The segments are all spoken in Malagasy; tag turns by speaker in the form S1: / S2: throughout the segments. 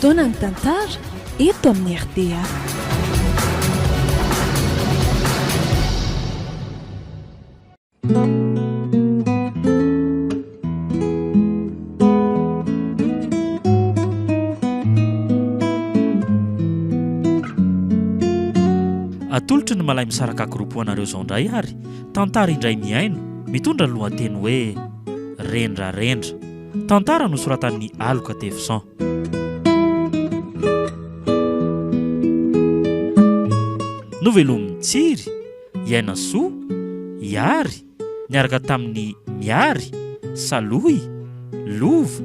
S1: Fotoanan'ny tantara eto amin'ny rta.
S2: Atolotry ny Malay Misaraka Group ho anareo izao indray ary tantara indray mihaino mitondra ny lohateny hoe Rendrarendra. Tantara nosoratan'i Aloka Tefson. Novelomin'i Tsiry, Iainasoa, Iary, niaraka tamin'i Miary, Salohy, Lova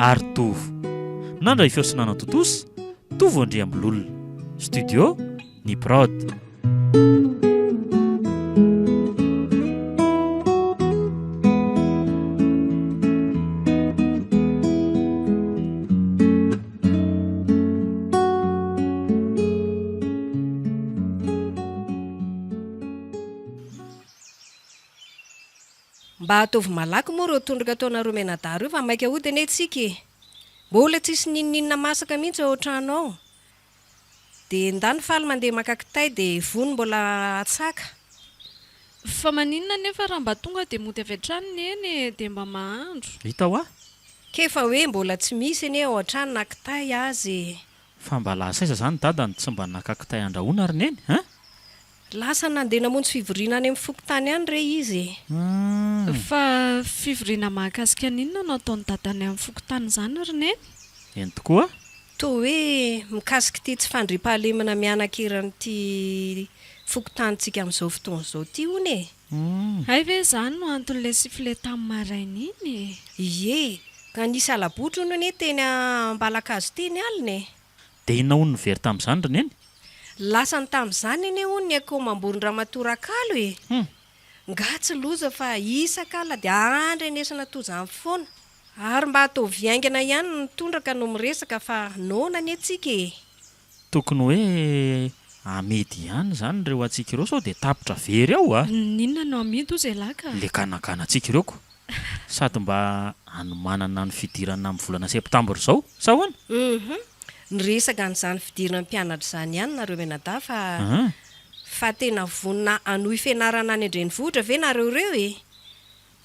S2: ary Tovo. Nandray feo sy nanatontosa, Tovo Andriambololona. Studio, Ny Prod.
S3: Mba ataovy malaky moa ireo tondroka ataonareo mianadahy ireo fa maika hody anie tsika e! Mbola tsisy n'inon'inona masaka mihitsy ao an-trano ao. Dia ndany faly mandeha maka kitay dia vono mbola atsaka.
S4: Fa maninona anefa raha mba tonga dia mody avy hatrany neny e, dia mba mahandro.
S2: Hita hoa.
S3: K'efa hoe mbola tsy misy anie ao an-trano na kitay aza e.
S2: Fa mba lasa aiza zany dada no tsy mba naka kitay andrahoina ry neny hein?
S3: Lasa nandeha namonjy fivoriana any amin'ny fokontany any re izy e.
S2: Hum.
S4: Fa fivoriana mahakasika an'inona no ataon'i dada any amin'ny fokontany izany ry neny?
S2: Eny tokoa.
S3: Toa hoe mikasika ity tsy fandriampahalemana mihanaka eran'ity fokontanintsika amin'izao fotoana izao ity hono e.
S2: Hum.
S4: Hay ve izany no anton'ilay sifflet tamin'ny maraina iny e?
S3: Ie, ka nisy hala-botry hono anie teny Ambalakazo teny alina e.
S2: Dia inona hono no very tamin'izany ry neny?
S3: Lasany tamin'izany anie hono ny akoho amam-boron-dramatoa Rakalo e!
S2: Hum.
S3: Nga tsy loza fa isak'alina dia andrenesana toa izany foana. Ary mba ataovy haingana ihany ny tondraka no miresaka fa noana anie tsika e!
S2: Tokony hoe amidy ihany izany ireo antsika ireo sao dia tapitra very ao a!
S4: N'inona no amidy hozy elah ka?
S2: Le ganagana-tsika ireo ko! Sady mba hanomanana ny fidirana amin'ny volana septambra izao, sa ahoana?
S3: Hum. Niresaka an'izany fidirana mpianatra izany ihany nareo mianadahy fa fa tena vonona hanohy fianarana any an-drenivohitra ve nareo ireo e?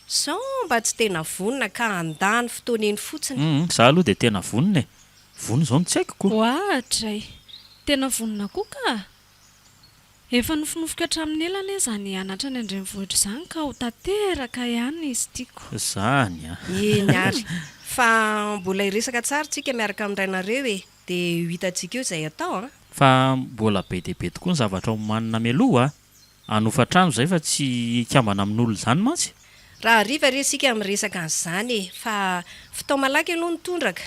S3: Sao mba tsy tena vonona ka handany fotoana eny fotsiny.
S2: Hum, za aloha dia tena vonona e! Vonona izao no tsy haiko ko!
S4: Oadray! Tena vonona koa ka! Efa nofinofiko hatramin'ny ela anie izany hianatra any an-drenivohitra izany ka ho tanteraka ihany izy ity ko!
S2: Izany an!
S3: Eny ary! Fa mbola hiresaka tsara tsika miaraka amin'ny rainareo e! Dia ho hitantsika eo izay atao an!
S2: Fa mbola be dia be tokoa ny zavatra homanina mialoha a! Hanofa trano izay fa tsy hikambana amin'olona izany mantsy.
S3: Rahariva re isika miresaka an'izany e! Fa fitao malaky aloha ny tondraka.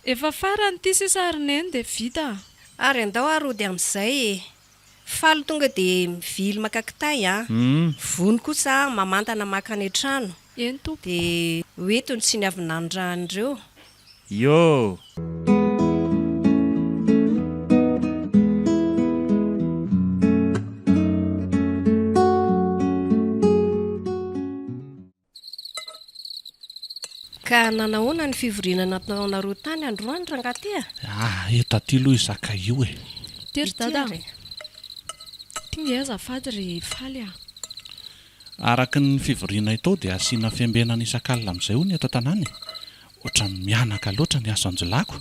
S4: Efa farany ity sisa ry Neny dia vita a!
S3: Ary andao ary hody amin'izay e! Faly tonga dia mivily maka kitay a! Vony kosa mamantana maka any an-trano.
S4: Eny tompoko.
S3: Dia ho eto ny tsiny avy nanondrahan'ireo.
S2: Ioo!
S3: Ka nanahoana ny fivoriana nataonareo tany androany rangahy ty a?
S5: Ah, eto aty aloha io zaka io e.
S4: Ty ry dada
S3: Ity
S4: a.
S3: ary.
S4: Ty nge azafady ry Faly a.
S5: Araka ny fivorianay tao dia asiana fiambenana isak'alina amin'izay hono eto an-tanàna e. Ohatran'ny mihanaka loatra ny asan-jolahiko.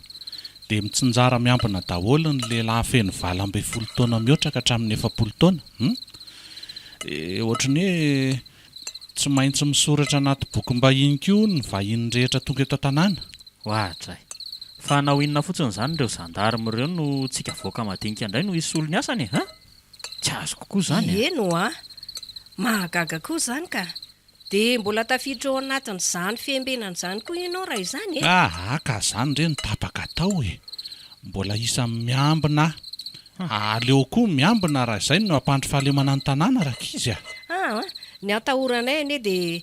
S5: Dia mitsinjara miambina daholo ny lehilahy feno 18 taona mihoatra ka hatramin'ny 40 taona. Hum. Dia ohatran'ny hoe tsy maintsy misoratra anaty bokim-bahiny koa hono ny vahiny rehetra tonga eto an-tanàna.
S2: Oadray. Fa hanao inona fotsiny izany ireo gendarmes ireo no tsika vahoaka madinika indray no hisolo ny asany e? Hein? Tsy azoko koa izany a!
S3: Eny ho'a. Mahagaga koa izany ka. Dia mbola tafiditra ao anatin'izany fiambenana izany koa ianao raha izany e?
S5: Aa ka zany re no tapaka atao e! Mbola isan'ny miambina aho. Aleo koa miambina raha izay no hampandry fahalemana ny tanàna rankizy a!
S3: Aa ny atahoranay anie dia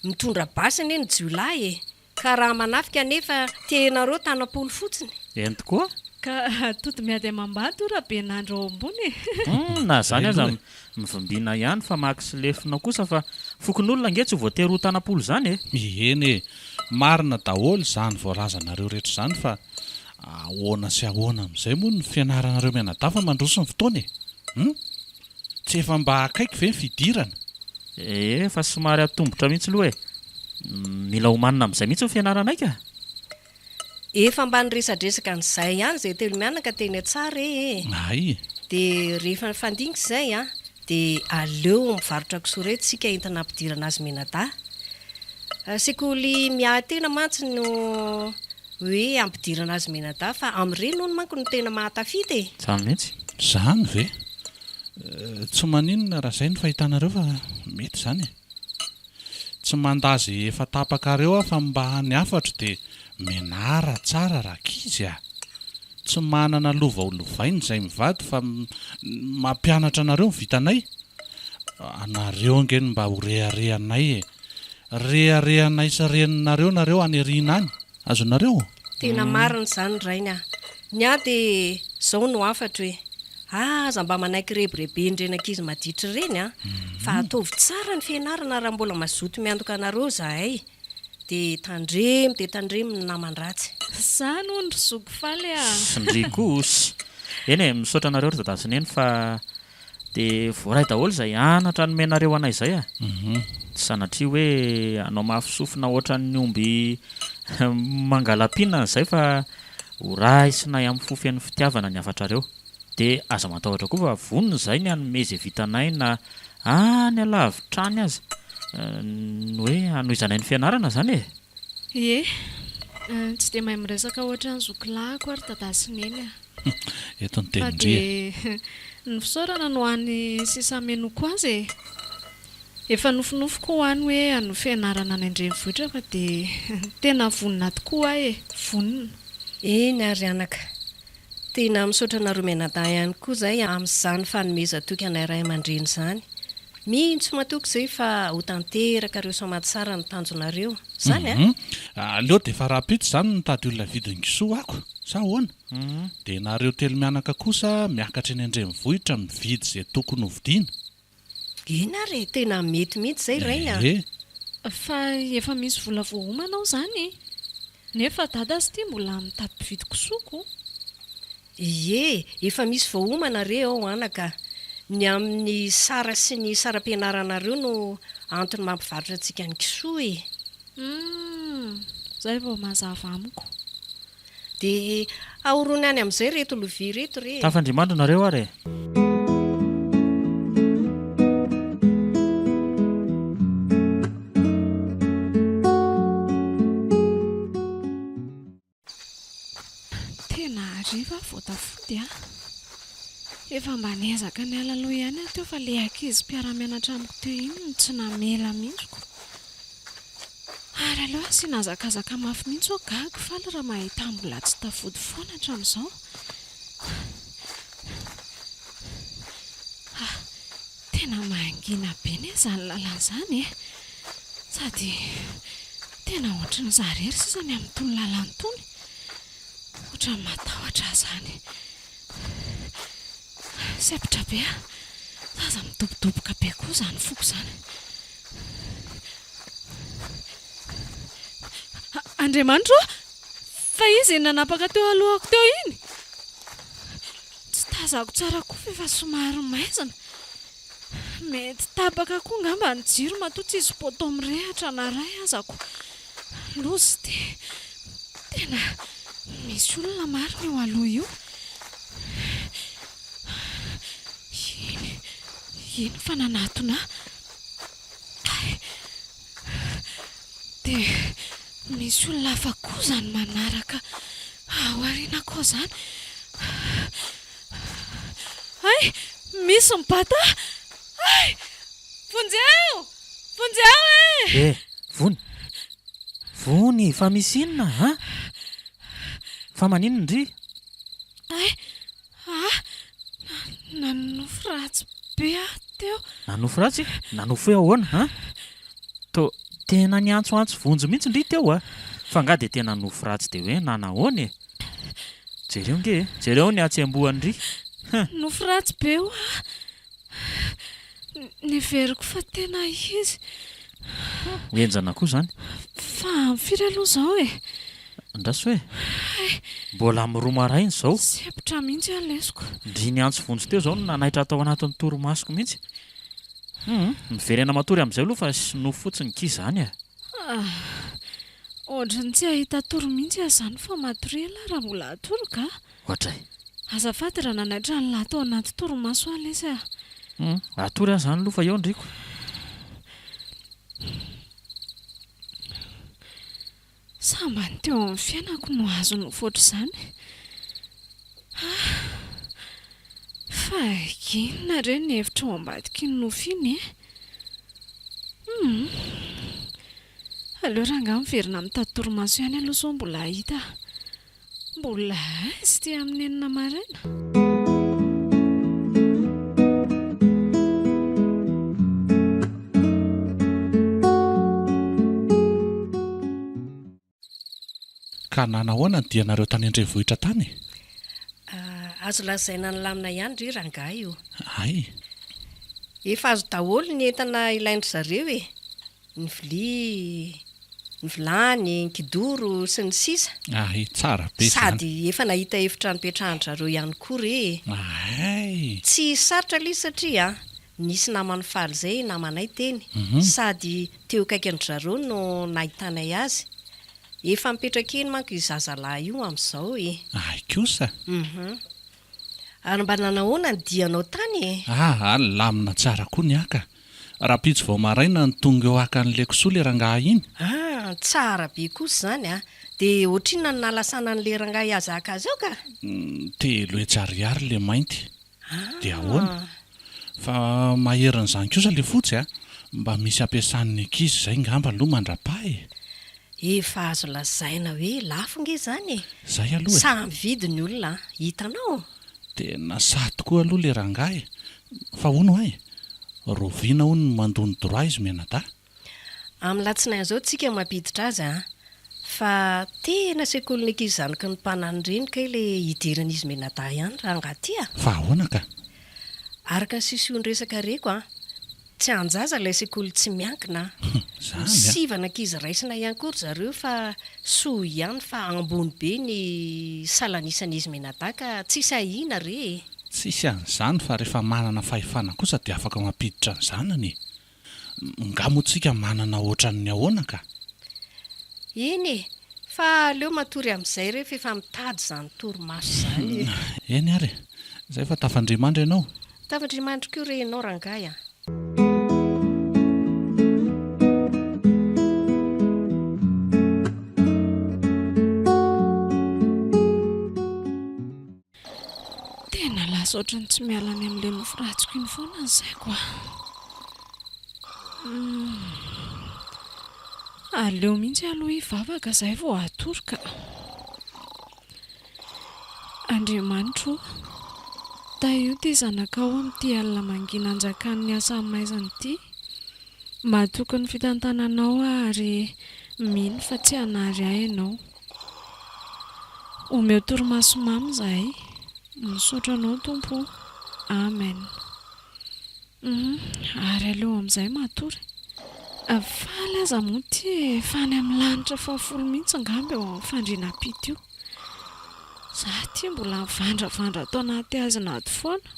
S3: mitondra basy anie ny jiolahy e! Ka raha manafika anefa tehinareo tanam-polo fotsiny.
S2: Eny tokoa.
S4: Ka tody miady amam-bady io Rabenandro ao ambony e!
S2: Humm na zany aza mivimbina ihany fa maka sy lefona kosa fa fokonolona ange tsy voatery ho tanam-polo zany e!
S5: Eny e! Marina daholo izany voalazanareo rehetra izany fa. Ahoana sy ahoana amin'izay moa ny fianaranareo mianadahy fa mandroso ny fotoana e? Hum? Tsy efa mba akaiky ve ny fidirana?
S2: Efa somary atombotra mihitsy aloha e! Mila omanina amin'izay mihitsy ny fianaranay ka!
S3: Efa mba niresadresaka an'izay ihany izay telomianaka teny an-tsaha re e!
S5: Hay!
S3: Dia rehefa nifandinika izay an, dia aleo mivarotra kisoa ireto isika entina hampidirana azy mianadahy. Sekoly miahy tena mantsy no hoe hampidirana azy mianadahy fa amin'ireny hono manko no tena mahatafita e!
S2: Izany mihitsy.
S5: Izany ve? Tsy maninona raha izay no fahitanareo fa mety izany e! Tsy mandà ze efa tapakareo aho fa mba ny hafatro dia menara tsara rankizy a! Tsy manana lova ho lovaina izay mivady fa mampianatra anareo ny vitanay. Anareo ange no mba ho reharehanay e! Reharehanay sy reninareo nareo any aoriana any. Azonareo?
S3: Tena marina izany Rainy a! Ny ahy dia izao no hafatro e! Aza mba manaiky rebireben'ireny ankizy maditra ireny a! Fa ataovy tsara ny fianarana raha mbola mazoto miantoka anareo izahay. Dia tandremo dia tandremo ny naman-dratsy.
S4: Izany hono ry zoky faly a!
S2: Ndry kosa! Eny e, misaotra anareo ry dada sy neny fa Dia voaray daholo izay anatra nomenareo anay izay a! Tsy sanatria hoe hanao mafy sofina ohatran'ny omby mangala-pihinana izay fa ho raisinay amin'ny fo feno fitiavana ny hafatrareo. Dia aza matahotra koa fa vonona izahay ny hanome izay vitanay na any alavitra any aza. Ny hoe hanohizanay ny fianarana izany e!
S4: Ie, tsy dia mahay miresaka ohatran'ny zokilahiko ary dada sy neny a.
S5: Eto ny
S4: Fa
S5: tenin-dry e.
S4: dia ny fisaorana no hany sisa hamenoako azy e. Efa nofinofiko ho any hoe hanohy fianarana any an-drenivohitra fa dia tena vonona tokoa aho e, vonona.
S3: Eny ary anaka. Tena misaotra anareo mianadahy ihany koa izay amin'izany fanomezan-toky anay ray aman-dreny izany. Mino sy matoky izay fa ho tanterakareo soamatsara ny tanjonareo. Izany an?
S5: Aleo dia efa rahampitso izany mitady olona hividy ny kisoa ako, sa ahoana? Dia nareo telo mianaka kosa miakatra eny an-drenivohitra mividy izay tokony ho vidiana.
S3: Eny ary e, tena mety mihitsy izay Rainy a!
S5: Ee.
S4: Fa efa misy vola voaomana ao izany e! Nefa dada azy ity mbola mitady mpividy kisoa ko!
S3: Ie, efa misy voaomana re ao anaka. Ny amin'ny sara sy ny saram-pianaranareo no antony mampivarotra antsika ny kisoa e!
S4: Humm! Izay vao mazava amiko.
S3: Dia ahorony any amin'izay ireto lovia ireto re e!
S2: Tafandrimandry nareo ary e!
S4: Tena hariva aho vao tafody a! Efa mba niezaka niala aloha ihany aho teo fa ilay ankizy mpiara-mianatra amiko teo iny no tsy namela mihitsy ko. Ary aleo asiana hazakazaka mafy mihitsy aho gaga faly raha mahita ahy mbola tsy tafody foana hatramin'izao. Ah, tena mangina be anie izany lalana izany e! Sady tena ohatry ny izaho irery sisa ny amin'itony lalana itony. Ohatran'ny matahotra aho izany. Sempotra be aho. Zaza midobodoboka be koa izany foko izany. Andriamanitra ô! Fa iza iny nanapaka teo alohako teo iny? Tsy tazako tsara koa fa efa somary maizina. Mety tapaka koa angamba ny jiro matoa tsisy poteau mirehitra na iray aza ko. Loza ity. Tena misy olona marina io aloha io. Iny, iny fa nanatona ahy. Dia misy olona hafa koa izany manaraka ao aorianako ao izany. Hay! Misy mibata ahy! Hay! Vonjeo! Vonjeo e!
S2: Eh! Vony! Vony! Fa misy inona an? Fa maninona ndry?
S4: Hay! Ah! Nanonofy ratsy be aho teo.
S2: Nanofy ratsy? Nanofy hoe ahoana an? Toa tena niantsoantso vonjy mihitsy ndry teo a! Fa angaha dia tena nofy ratsy dia hoe nanahoana e? Jereo nge e! Jereo ny hatsembohan'i ndry! Hum!
S4: Nofy ratsy be hoa! Neveriko fa tena izy.
S2: Henjana koa izany.
S4: Fa amin'ny firy aloha izao e?
S2: Andraso e! Mbola amin'ny roa maraina izao.
S4: Sempotra mihitsy aho lesiko.
S2: Ndry niantso vonjy teo izao no nanaitra tao anatin'ny torimasoko mihitsy. Hum, miverena matory amin'izay aloha fa nofy fotsiny ki izany e.
S4: Ah, ohatran'ny tsy hahita tory mihitsy aho izany fa matoria elah raha mbola hatory ka.
S2: Ohatray.
S4: Azafady raha nanaitra an'lah tao anaty torimaso aho lesy ah.
S2: Hum, hatory aho izany aloha fa eo ndriko.
S4: Sambany teo amin'ny fiainako no azo nofy ohatr'izany. Ah! Fa inona re ny hevitra ao ambadik'iny nofy iny e? Hum! Aleo rangahy miverina mitady torimaso ihany aloha sao mbola hahita. Mbola aiza ity amin'ny enina maraina?
S5: Ka nanahoana ny dianareo tany an-drenivohitra tany e?
S3: Azo lazaina nilamina ihany ry rangahy o!
S5: Hay!
S3: Efa azo daholo ny entana ilain-dry zareo e! Ny vilia, ny vilany, ny kidoro, sy ny sisa.
S5: Hay, tsara be izany.
S3: Sady efa nahita efitrano ipetrahan-dry zareo ihany koa re e!
S5: Hay!
S3: Tsy sarotra ilay izy satria nisy naman'i Faly izay namanay teny, sady teo akaikin-dry zareo no nahitanay azy. Efa mipetraka eny manko io zazalahy io amin'izao e!
S5: Hay kosa!
S3: Hum. Ary mba nanahoana ny dianao tany e?
S5: Aa, nilamina tsara koa ny ahy ka. Rahampitso vao maraina no tonga eo haka an'ilay kisoa ilay rangahy iny.
S3: Ah, tsara be kosa izany a! Dia ohatrinona no nahalasana an'ilay rangahy azy haka azy ao ka?
S5: 300 ariary ilay mainty. Dia ahoana? Fa maherin'izany kosa ilay fotsy a! Mba misy ampiasan'ny ankizy izay ngamba aloha mandra-paha e!
S3: Efa azo lazaina hoe lafo nge izany e!
S5: Izay aloha e!
S3: Samy mividy ny olona an! Hitanao?
S5: Tena sahy tokoa aloha ilay rangahy e! Fa hono hay, rahoviana hono no mandoa ny droit izy mianadahy?
S3: Amin'ny latsinainy izao tsika mampiditra azy an! Fa tena sekolin'ny ankizy zanaky ny mpanano ireny kay le hidiran'izy mianadahy ihany rangahy ty a!
S5: Fa ahoana ka?
S3: Araka ny siosion-dresaka reko an! Tsy an-jaza ilay sekoly tsy miankina an!
S5: Zany an!
S3: Misivana ankizy raisina ihany koa ry zareo fa soa ihany fa ambony be ny salanisan'izy mianadahy ka tsisy ahiana re e!
S5: Tsisy an'izany fa rehefa manana fahefana kosa dia afaka mampiditra ny zanany e! Nga moa tsika manana ohatran'ny ahoana ka?
S3: Eny e! Fa aleo matory amin'izay re f'efa mitady izany torimaso izany e!
S5: Eny ary e! Izay fa tafandria-mandry ianao.
S3: Tafandria-mandry koa re ianao rangahy a!
S4: Tena lasa ohatran'ny tsy miala any amin'ilay nofy ratsiko iny foana ny saiko a. Aleo mihitsy aloha hivavaka izay vao hatory ka. Andriamanitro ô, tahio ity zanakao amin'ity alina mangina anjakan'ny asa maizina ity. Matoky ny fitantananao aho ary mino fa tsy hanary ahy ianao. Omeo torimaso mamy izahay. Misaotra anao Tompo o. Amen. Humm ary aleo amin'izay matory. Faly aza moa ity e, efa any amin'ny lanitra fahafolo mihitsy angamba eo amin'ny fandriana am-pito io. Za ity mbola mivandravandra ato anaty haizina ato foana.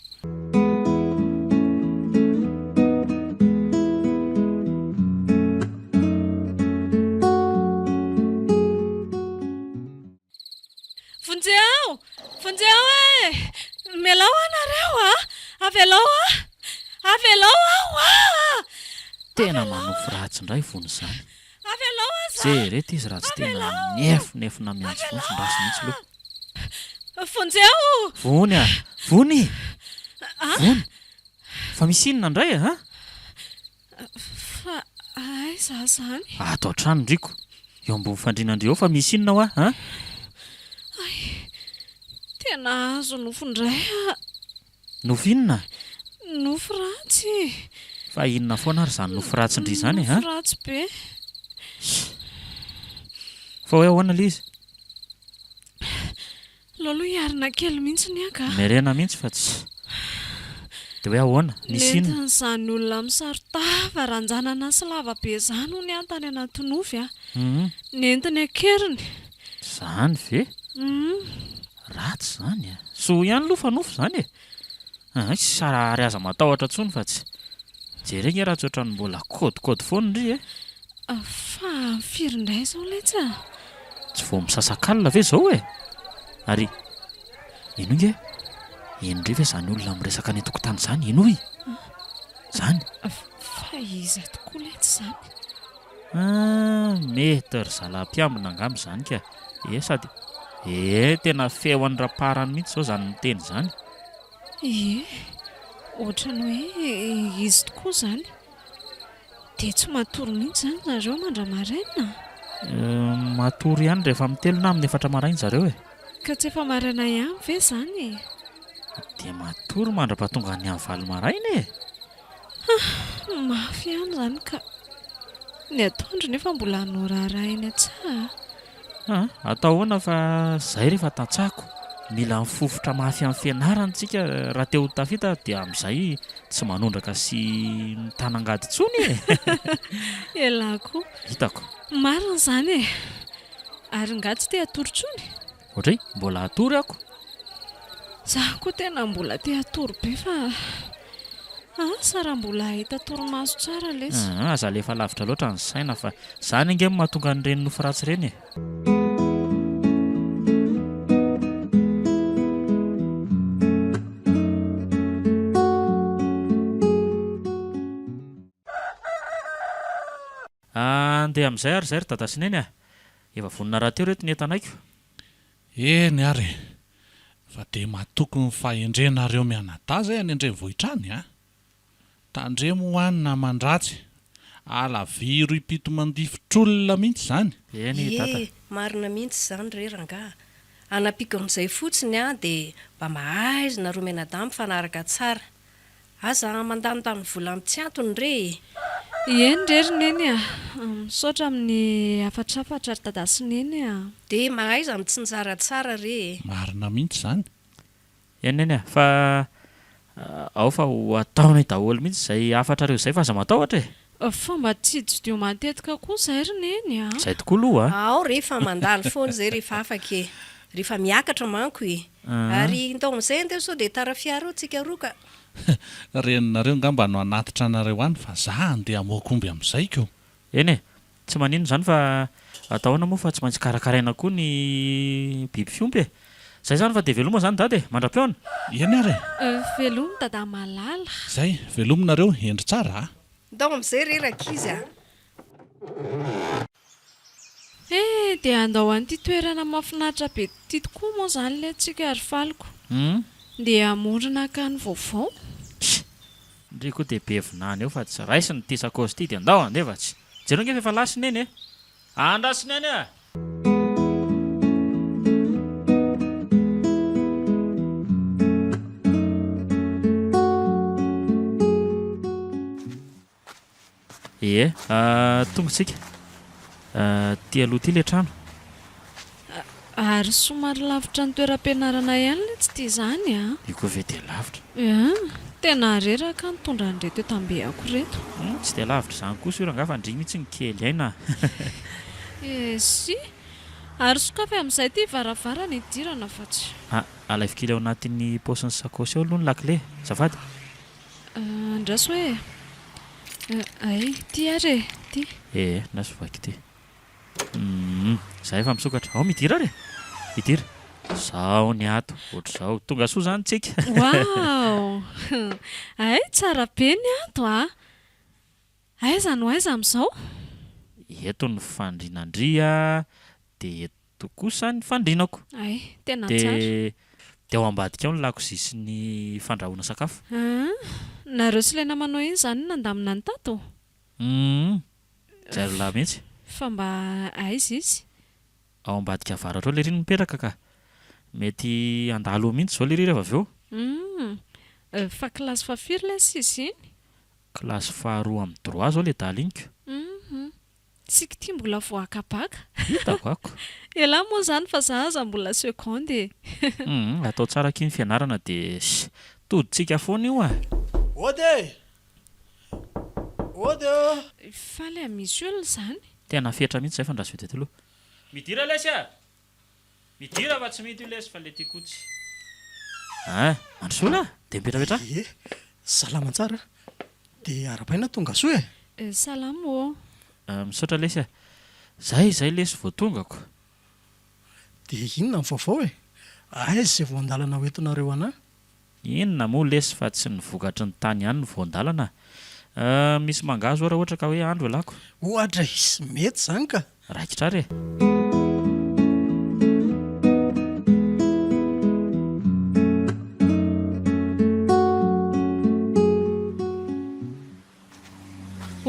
S4: Vonjeo! Vonjeo e! Mialao aho nareo a! Avelao aho! Avelao aho a!
S2: Tena manofy ratsy indray vony izany.
S4: Avelao aza!
S2: Jereto izy raha tsy tena minefonefona miantso vonjy ndraso mihitsy aloha.
S4: Vonjeo!
S2: Vony a! Vony! Vony! Fa misy inona indray a?
S4: Fa aiza aho izany?
S2: Ato an-trano ndriko. Eo ambony fandriana-ndry eo fa misy inona hoa an?
S4: Hay! Tena azo nofy indray aho.
S2: Nofy inona?
S4: Nofy ratsy e!
S2: Fa inona foana ary izany nofy ratsy ndry izany e an?
S4: Nofy ratsy be.
S2: Fa hoe ahoana ilay izy?
S4: Aleo aloha hiarina kely mihitsy ny ahy ka.
S2: Miarena mihitsy fa tsy. Dia hoe ahoana? Nisy inona?
S4: Nentin'izany olona misaron-tava ranjanana sy lava be izany hono aho tany anaty nofy a. Nentiny an-keriny.
S2: Izany ve? Ratsy izany a! Soa ihany aloha fa nofy izany e! Aa, ary aza matahotra intsony fa tsy. Jereo nge raha tsy ohatran'ny mbola kôdikôdy foana ndry e!
S4: Fa firy indray izao letsy a!
S2: Tsy vao misasakalina ve izao e? Ary henoy nge, heno ndry ve izany olona miresaka any an-tokotany izany? Henoy! Izany!
S4: Fa iza tokoa letsy izany?
S2: Ah, mety ry zalahy mpiambina angamba izany ka! Eh, sady eh, tena feo an'i Raparany mihitsy izao izany miteny izany.
S4: Ie, ohatran'ny hoe izy tokoa izany. Dia tsy matory mihitsy izany zareo mandra-maraina?
S2: Matory ihany rehefa amin'ny telo na amin'ny efatra maraina zareo e.
S4: Ka tsy efa maraina ihany ve izany e?
S2: Dia matory mandra-pahatonga ny amin'ny valo maraina e!
S4: Mafy ihany izany ka. Ny atoandro nefa mbola noraharahainy an-tsaha a!
S2: Aa, atao ahoana fa zay rehefa tantsahako. Mila mifofotra mafy amin'ny fianarana tsika raha te ho tafita dia amin'izay tsy manondraka sy mitana angady intsony e!
S4: Elah koa.
S2: Hitako.
S4: Marina izany e! Ary nga tsy te hatory intsony?
S2: Ohatray, mbola hatory ako.
S4: Za koa tena mbola te hatory be fa asa raha mbola hahita torimaso tsara lesy.
S2: Aa, aza alefa lavitra loatra ny saina fa zany ange no mahatonga an'ireny nofy ratsy ireny e. Andeha amin'izay ary izay ry dada sy neny a! Efa vonona rahateo ireto ny entanaiko.
S5: Eny ary e! Fa dia matoky ny fahendrenareo mianadahy izay any an-drenivohitra any a! Tandremo hoa ny naman-dratsy, alaviro impito mandifotr'olona mihitsy izany.
S2: Eny dada.
S3: Ie, marina mihitsy izany re rangaha. Hanampiako amin'izay fotsiny aho dia mba mahaiza nareo mianadahy mifanaraka tsara. Aza mandanindany vola amin'ny tsy antony re e!
S4: Eny re ry Neny a! Misaotra amin'ny hafatrafatra ry Dada sy Neny a!
S3: Dia mahaiza mitsinjara tsara re e!
S5: Marina mihitsy izany.
S2: Eny Neny a! Fa ao fa ho ataonay daholo mihitsy izay hafatrareo izay fa aza matahotra e!
S4: Fa mba tsiditsidiho matetika koa izay ry Neny a!
S2: Izay tokoa aloha a!
S3: Ao re fa mandalo foana izay rehefa afaka e! Rehefa miakatra manko e! Ary ndao amin'izay andeha sao dia tara fiara eo tsika roa ka!
S5: Reninareo ngamba no hanatitra anareo any fa za andeha hamoaka omby amin'izay ko!
S2: Eny e! Tsy maninona izany fa atao ahoana moa fa tsy maintsy karakaraina koa ny biby fiompy e! Zay izany fa dia veloma izany dada e! Mandra-pihaona!
S5: Eny ary e!
S4: Veloma dada malala.
S5: Zay, veloma nareo, hendry tsara a!
S3: Ndao amin'izay re rankizy a!
S4: Eh, dia handao an'ity toerana mahafinaritra be ity tokoa moa izany ilay tsika ry Faliko. Ndeha hamorona akany vaovao.
S2: Tsia! Ndry koa dia be vinany eo fa tsy raisiny ity sakaosy ity dia ndao handeha fa tsy. Jereo ange fa efa lasa i Neny e! Andraso Neny a! Ie, tonga isika. Aty aloha aty ilay trano.
S4: Ary somary lavitra ny toeram-pianarana ihany letsy ity izany a!
S2: Io koa ve dia lavitra?
S4: Ie, tena reraka aho nitondra an'ireto entam-beako ireto.
S2: Tsy dia lavitra izany kosa io rangahy fa ndry mihitsy no kely aina a!
S4: Ezy! Ary sokafy amin'izay ity varavarana hidirana fa tsy.
S2: A, alaivo kely ao anatin'ny paosin'ny sakaosy ao aloha ny lakile, azafady.
S4: Andraso hoe e! Hay, ity ary e! Ity.
S2: Ee, andraso vaky ity. Humm, izay efa misokatra. Ao midira ary e! Midira. Izao ny ato, ohatr'izao. Tonga soa izany tsika.
S4: Waouh! Hay, tsara be ny ato a! Aiza no aiza amin'izao?
S2: Eto ny fandrianan-dry a, dia eto kosa ny fandrinako.
S4: Hay, tena tsara.
S2: Dia dia ao ambadika ao ny lakozia sy ny fandrahoana sakafo.
S4: Hum, nareo sy ilay namanao iny izany no nandamina ny tato?
S2: Hum, izay roa lahy mihitsy.
S4: Fa mba aiza izy?
S2: Ao ambadika avaratra ao lery no mipetraka ka. Mety handalo eo mihitsy izao lery rehefa avy eo.
S4: Hum, fa kilasy fahafiry lesy izy iny?
S2: Kilasy faharoa amin'ny droit izao ledala iny ko.
S4: Hum, Tsika ity mbola vao haka baka.
S2: Hitako ako.
S4: Elah moa zany fa za aza mbola seconde e.
S2: Humm atao tsara akia ny fianarana de todintsika foana io a!
S6: Ody e! Ody ô!
S4: Faly a misy olona izany.
S2: Tena fetra mihitsy zay fa ndraso vetivety aloha. Midira lesy a! Midira fa tsy mety io lesy fa le tiako tsy. Hein! Mandrosoa lah! Dia mipetrapetraha.
S6: Ie, salama tsara. Dia arahabaina tonga soa e!
S4: Salama ô!
S2: Misaotra lesy a! Zay izay lesy vao tongako.
S6: Dia inona ny vaovao e? Aiza izay voan-dalana hoentinareo anà?
S2: Inona moa lesy fa tsy ny vokatry ny tany ihany no voan-dalana a! Misy mangahazo ao raha ohatra ka hoe andro ialako.
S6: Ohatra izy, mety izany ka!
S2: Raikitra ary e!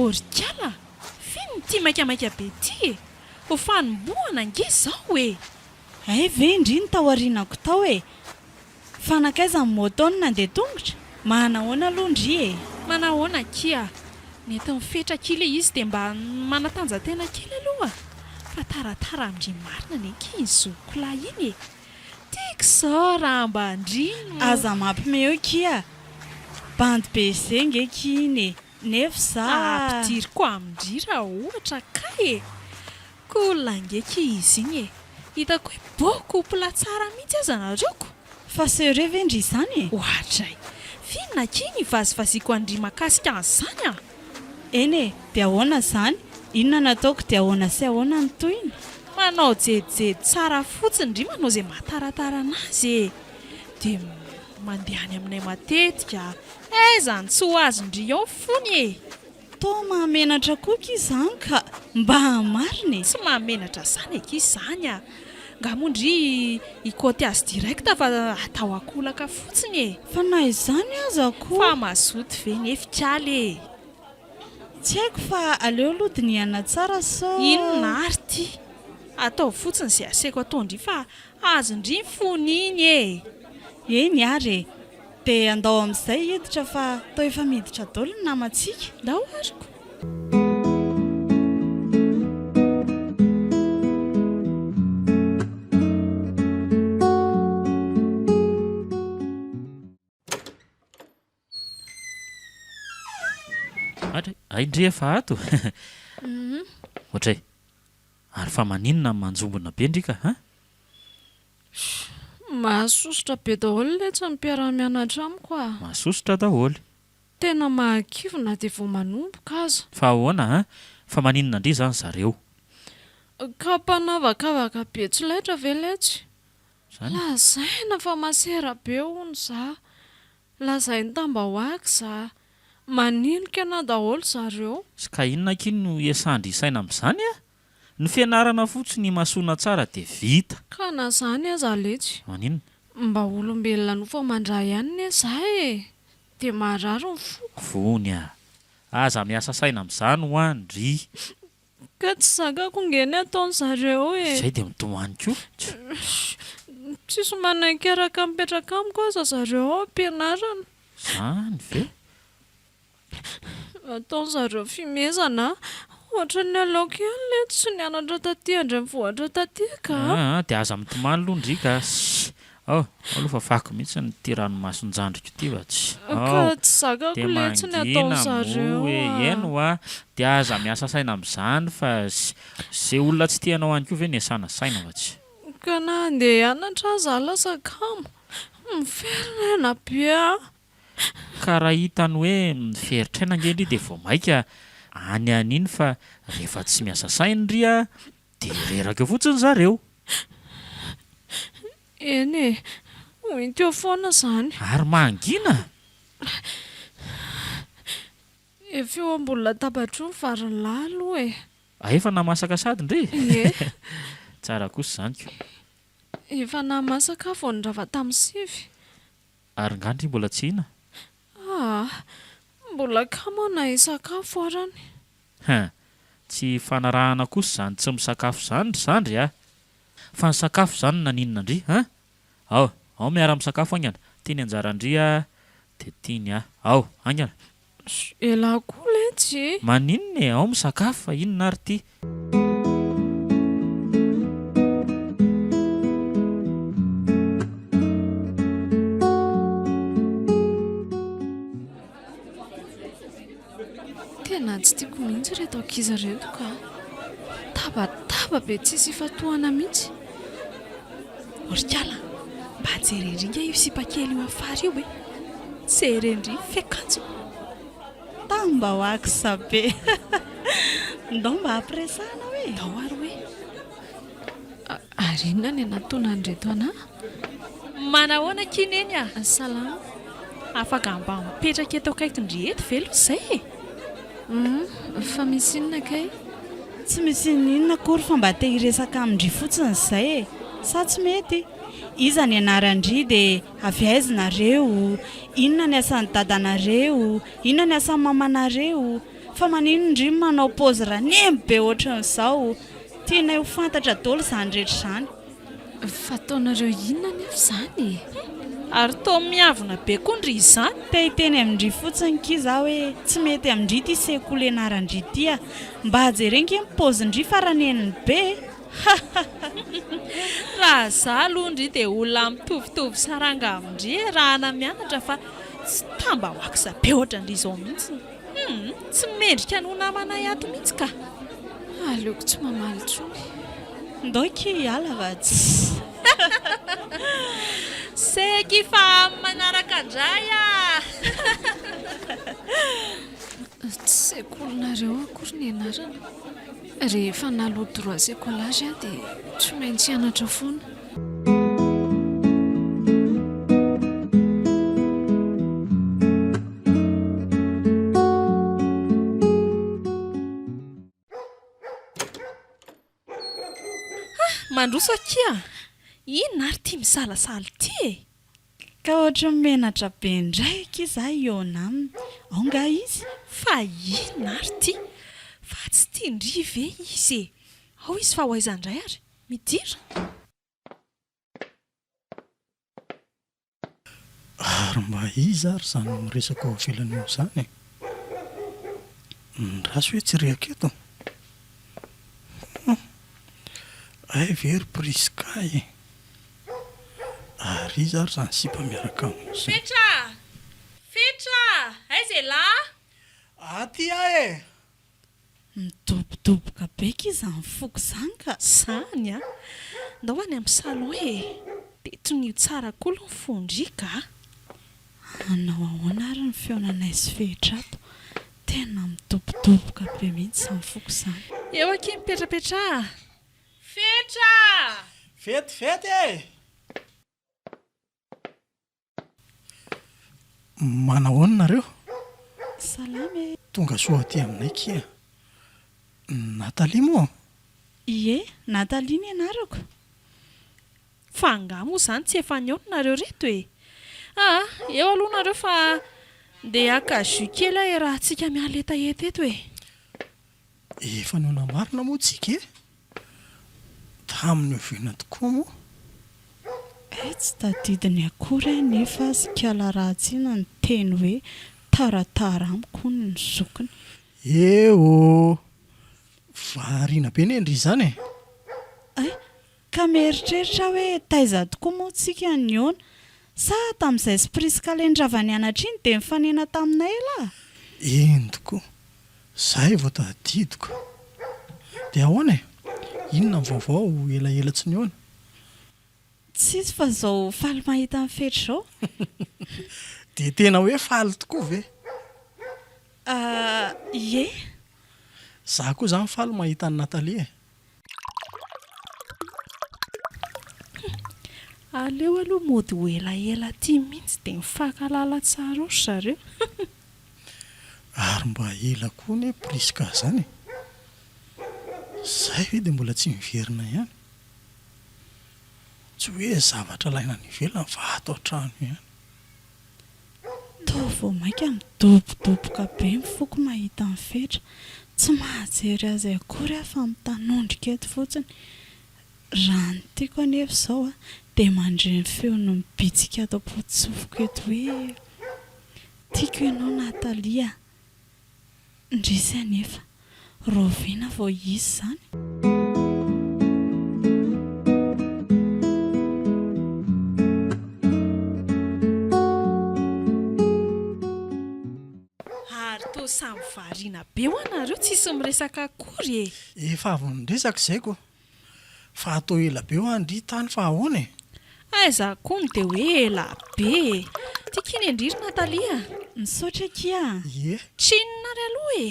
S4: Orikala, f'inona ity maikamaika be ity e? Ho fanombohana ange izao e!
S7: Hay ve ndry ny tao aorianako tao e! Fa nankaiza ny moto no nandeha tongotra? Manahoana aloha ndry e!
S4: Manahoana akia? Nety nifetra akia le izy dia mba manatanja-tena kely aloha fa taratara amin-dry marina anie akia iny zokiko lahy iny e! Tiako izao raha mba ndry no.
S7: Aza mampime eo kia! Bandy be ze nge kia iny e! Nefa za.
S4: Ampidiriko amin-dry raha ohatra kay e! Cool ange ki izy igny e! Hitako hoe beau couple tsara mihitsy aza nareo ko!
S7: Fa sérieux ve ndry izany e?
S4: Oadray! F'inona akia ny vazivaziako an-dry makasika an'izany a!
S7: Eny e! Dia ahoana izany? Inona no ataoko dia ahoana sy ahoana ny tohiny?
S4: Manao jejijejy tsara fotsiny ndry manao izay mahataratara anazy e! Dia mandeha any aminay matetika, aiza no tsy ho azon-dry ao ny fony e!
S7: Toa mahamenatra koa akia izany ka! Mba marina e!
S4: Tsy mahamenatra izany akia izany a! Nga moa ndry hikaoty azy direct fa atao ankolaka fotsiny e!
S7: Fa na izany aza koa.
S4: Fa mazoto ve nefa ikaly e!
S7: Tsy haiko fa aleo aloha dinihana tsara sao.
S4: Inona ary ity? Ataovy fotsiny izay asaiko ataon-dry fa azon-dry ny fony iny e!
S7: Eny ary e! Dia andao amin'izay hiditra fa toa efa miditra daholo ny namantsika.
S4: Ndao ary ko!
S2: Adray, hay ndry efa ato. Ohatray, ary fa maninona no manjombona be ndry ka an?
S4: Mahasosotra be daholo letsy ny mpiara-mianatra amiko a!
S2: Mahasosotra daholo.
S4: Tena mahakivy na dia vao manomboka aza.
S2: Fa ahoana an? Fa maninona ndry izany zareo?
S4: Ka mpanavakavaka be tsy laitra ve letsy?
S2: Zany?
S4: Lazaina fa masera be hono za. Lazainy tambahoaka za. Manilika anah daholo zareo.
S2: Ka inona akia no iasandry saina amin'izany a? Ny fianarana fotsiny imasoana tsara dia vita.
S4: Ka na zany aza letsy.
S2: Maninona?
S4: Mba olombelona nofo aman-dra ihany ne za e! Dia marary ny foko.
S2: Vony a! Aza miasa saina amin'izany hoa ndry.
S4: Ka tsy zakako nge ny ataon'zareo e!
S2: Izay dia mitomany koa.
S4: Tsisy manaiky hiaraka mipetraka amiko aza zareo ao am-pianarana.
S2: Zany ve?
S4: Ataon'zareo fimezana a! Ohatran'ny aleoko ihany letsy tsy nianatra taty an-drenivohitra taty ka!
S2: Aa dia aza mitomany aloha ndry ka! Ssy! Ao, ao aloha fa fako mihitsy ity ranomason-jandriko ity fa tsy.
S4: Ka
S2: Ao!
S4: tsy zakako
S2: Dia
S4: letsy ny
S2: mangina
S4: ataon'zareo
S2: moa e!
S4: a!
S2: Eny hoa! Dia aza miasa saina amin'izany fa ze olona tsy tia anao any koa ve no iasana saina fa tsy.
S4: Ka na handeha hianatra aza aho lasa kamo! Miferinaina be aho!
S2: Ka raha hitany hoe miferitr'aina ange ndry dia vao maika any any iny fa rehefa tsy miasa saina ndry a dia reraka eo fotsiny zareo.
S4: Eny e, ho hita eo foana izany.
S2: Ary mangina?
S4: Efa eo ambony latabatra eo ny varin'lah aloha e.
S2: Ah efa nahamasaka sady ndry?
S4: Ie.
S2: Tsara kosa izany ko.
S4: Efa nahamasaka aho vao nirava tamin'ny sivy.
S2: Ary nga ndry mbola tsy hina?
S4: Aa! Mbola kamo aho na hisakafo arany.
S2: Hein! Tsy ifanarahana kosa izany tsy misakafo izany ry zandry a! Fa ny sakafo izany naninona ndry hein? Ao, ao miara misakafo haingana, ty ny anjaran-dry a, dia ty ny ahy. Ao, haingana!
S4: Elah koa letsy e!
S2: Maninona e, ao misakafo fa inona ary ty?
S4: Tena tsy tiako mihitsy ireto ankizy ireto ka! Mitabataba be tsisy ifantohana mihitsy. Orikala, mba jerendry ingahy io sipa kely io afara io e! Jerendry ny fiakanjony.
S7: Tamba ho axe be. Ndao mba ampiresahana hoe.
S4: Ndao ary hoe.
S8: Ary inona ny anatonan'ireto anà?
S4: Manahoana akia Neny a!
S8: Salama.
S4: Afaka mba mipetraka eto akaikin-dry eto ve aloha izay e?
S8: Hum, fa misy inona kay?
S7: Tsy misy inona akory fa mba te hiresaka amin-dry fotsiny izay e! Sa tsy mety? Iza ny anaran-dry dia avy aiza nareo? Inona ny asan'ny dadanareo? Inona ny asan'ny mamanareo? Fa maninona ndry no manao paozy ranemby be ohatran'izao? Tianay ho fantatra daholo izany rehetra izany.
S8: Fa ataonareo inona anefa izany e?
S4: Ary toa miavona be koa ndry izany.
S7: Te hiteny amin-dry fotsiny ki za hoe tsy mety amin-dry ity sekoly ianaran-dry ity a! Mba jereo nge ny paozin-dry fa raneniny be e! Hahahaha!
S4: Raha za aloha ndry dia olona mitovitovy saranga amin-dry e raha ana mianatra fa tsy tamba wax be ohatran-dry izao mihitsy. Humm! Tsy mendrika ny ho namanay ato mihitsy ka!
S8: Aleoko tsy mamaly intsony.
S7: Ndao ki hiala fa tsy.
S4: Seky fa amin'ny manaraka indray ah!
S8: Tsy sekolinareo akory ny anarana. Rehefa naloa droit secolage aho dia tsy maintsy hianatra foana.
S4: Mandroso akia! Inona ary ity misalasala ity e?
S7: Ka ohatran'ny menatra be indray akia za hihaona aminy. Ao nga izy?
S4: Fa inona ary ity? Fa tsy tian-dry ve izy e? Ao izy fa ho aiza indray ary? Midira!
S6: Ary mba iza ary izany miresaka ao ivelany ao izany e? Ndraso hoe tsy rehaka eto? Hum! Hay ve ry Prisca e? Ary iza ary izany sipa miaraka aminy izany?
S4: Fetra! Fetra! Aiza elah?
S6: Aty aho e!
S7: Midobodoboka be ki izany foko izany ka!
S4: Zany a! Ndao any amin'ny salon e! Dia tonio tsara koa aloha ny fon-dry ka!
S7: Hanao ahoana ary ny fihaonanay sy Fetra ato? Tena midobodoboka be mihitsy izany foko izany.
S4: Eo akia mipetrapetraha! Fetra!
S6: Vetivety e! Manahoana nareo?
S7: Salama e!
S6: Tonga soa aty aminay kia. Nathalie moa?
S7: Ie, Nathalie ny anarako.
S4: Fa angaha moa izany tsy efa nihaona nareo reto e? Aa, eo aloha nareo fa ndeha haka jus kely aho iarahantsika miala hetaheta eto e!
S6: Efa nihaona marina moa tsika e! Tamin'ny oviana tokoa moa?
S7: Hay tsy tadidiny akory aho nefa azy kala ratsy iny niteny hoe taratara amiko hono ny zokiny.
S6: Eo! Variana be ne ndry izany e!
S7: Hay, ka mieritreritra aho hoe taiza tokoa moa tsika nihaona? Sa tamin'izay sy Prisca le nirava nianatra iny dia nifanena taminay elah?
S6: Eny tokoa, Zay vao tadidiko. Dia ahoana e? Inona ny vaovao elaela tsy nihaona?
S7: Tsisy fa zao faly mahita an'i Fetra zao.
S6: Dia tena hoe faly tokoa ve?
S7: Ah, ie.
S6: Za koa zany faly mahita an'i Nathalie e.
S4: Aleo aloha mody ho elaela aty mihitsy dia mifankahalala tsara eo ry zareo.
S6: Ary mba ela koa anie Prisca zany e! Zay ve dia mbola tsy miverina ihany? Tsy hoe zavatra alaina any ivelany fa ato an-trano ihany.
S7: Toa vao mainka midobodoboka be ny foko mahita an'i Fetra. Tsy mahajery azy akory aho fa mitanondrika eto fotsiny. Raha ny tiako anefa izao dia mandre ny feony mibitsika ato am-poto-tsofiko eto hoe, Tiako ianao Nathalie a! Indrisy anefa, rahoviana vao hisy izany?
S4: Ary toa samy variana be hoa nareo tsisy miresaka akory e!
S6: Efa avy niresaka izay ko! Fa atao ela be hoa ndry tany fa ahoana e?
S4: Aiza koa no dia hoe ela be e! Ty kiny e ndry ry Nathalie a!
S7: Misaotra akia a!
S6: Ie.
S4: Tsinona ary aloha e!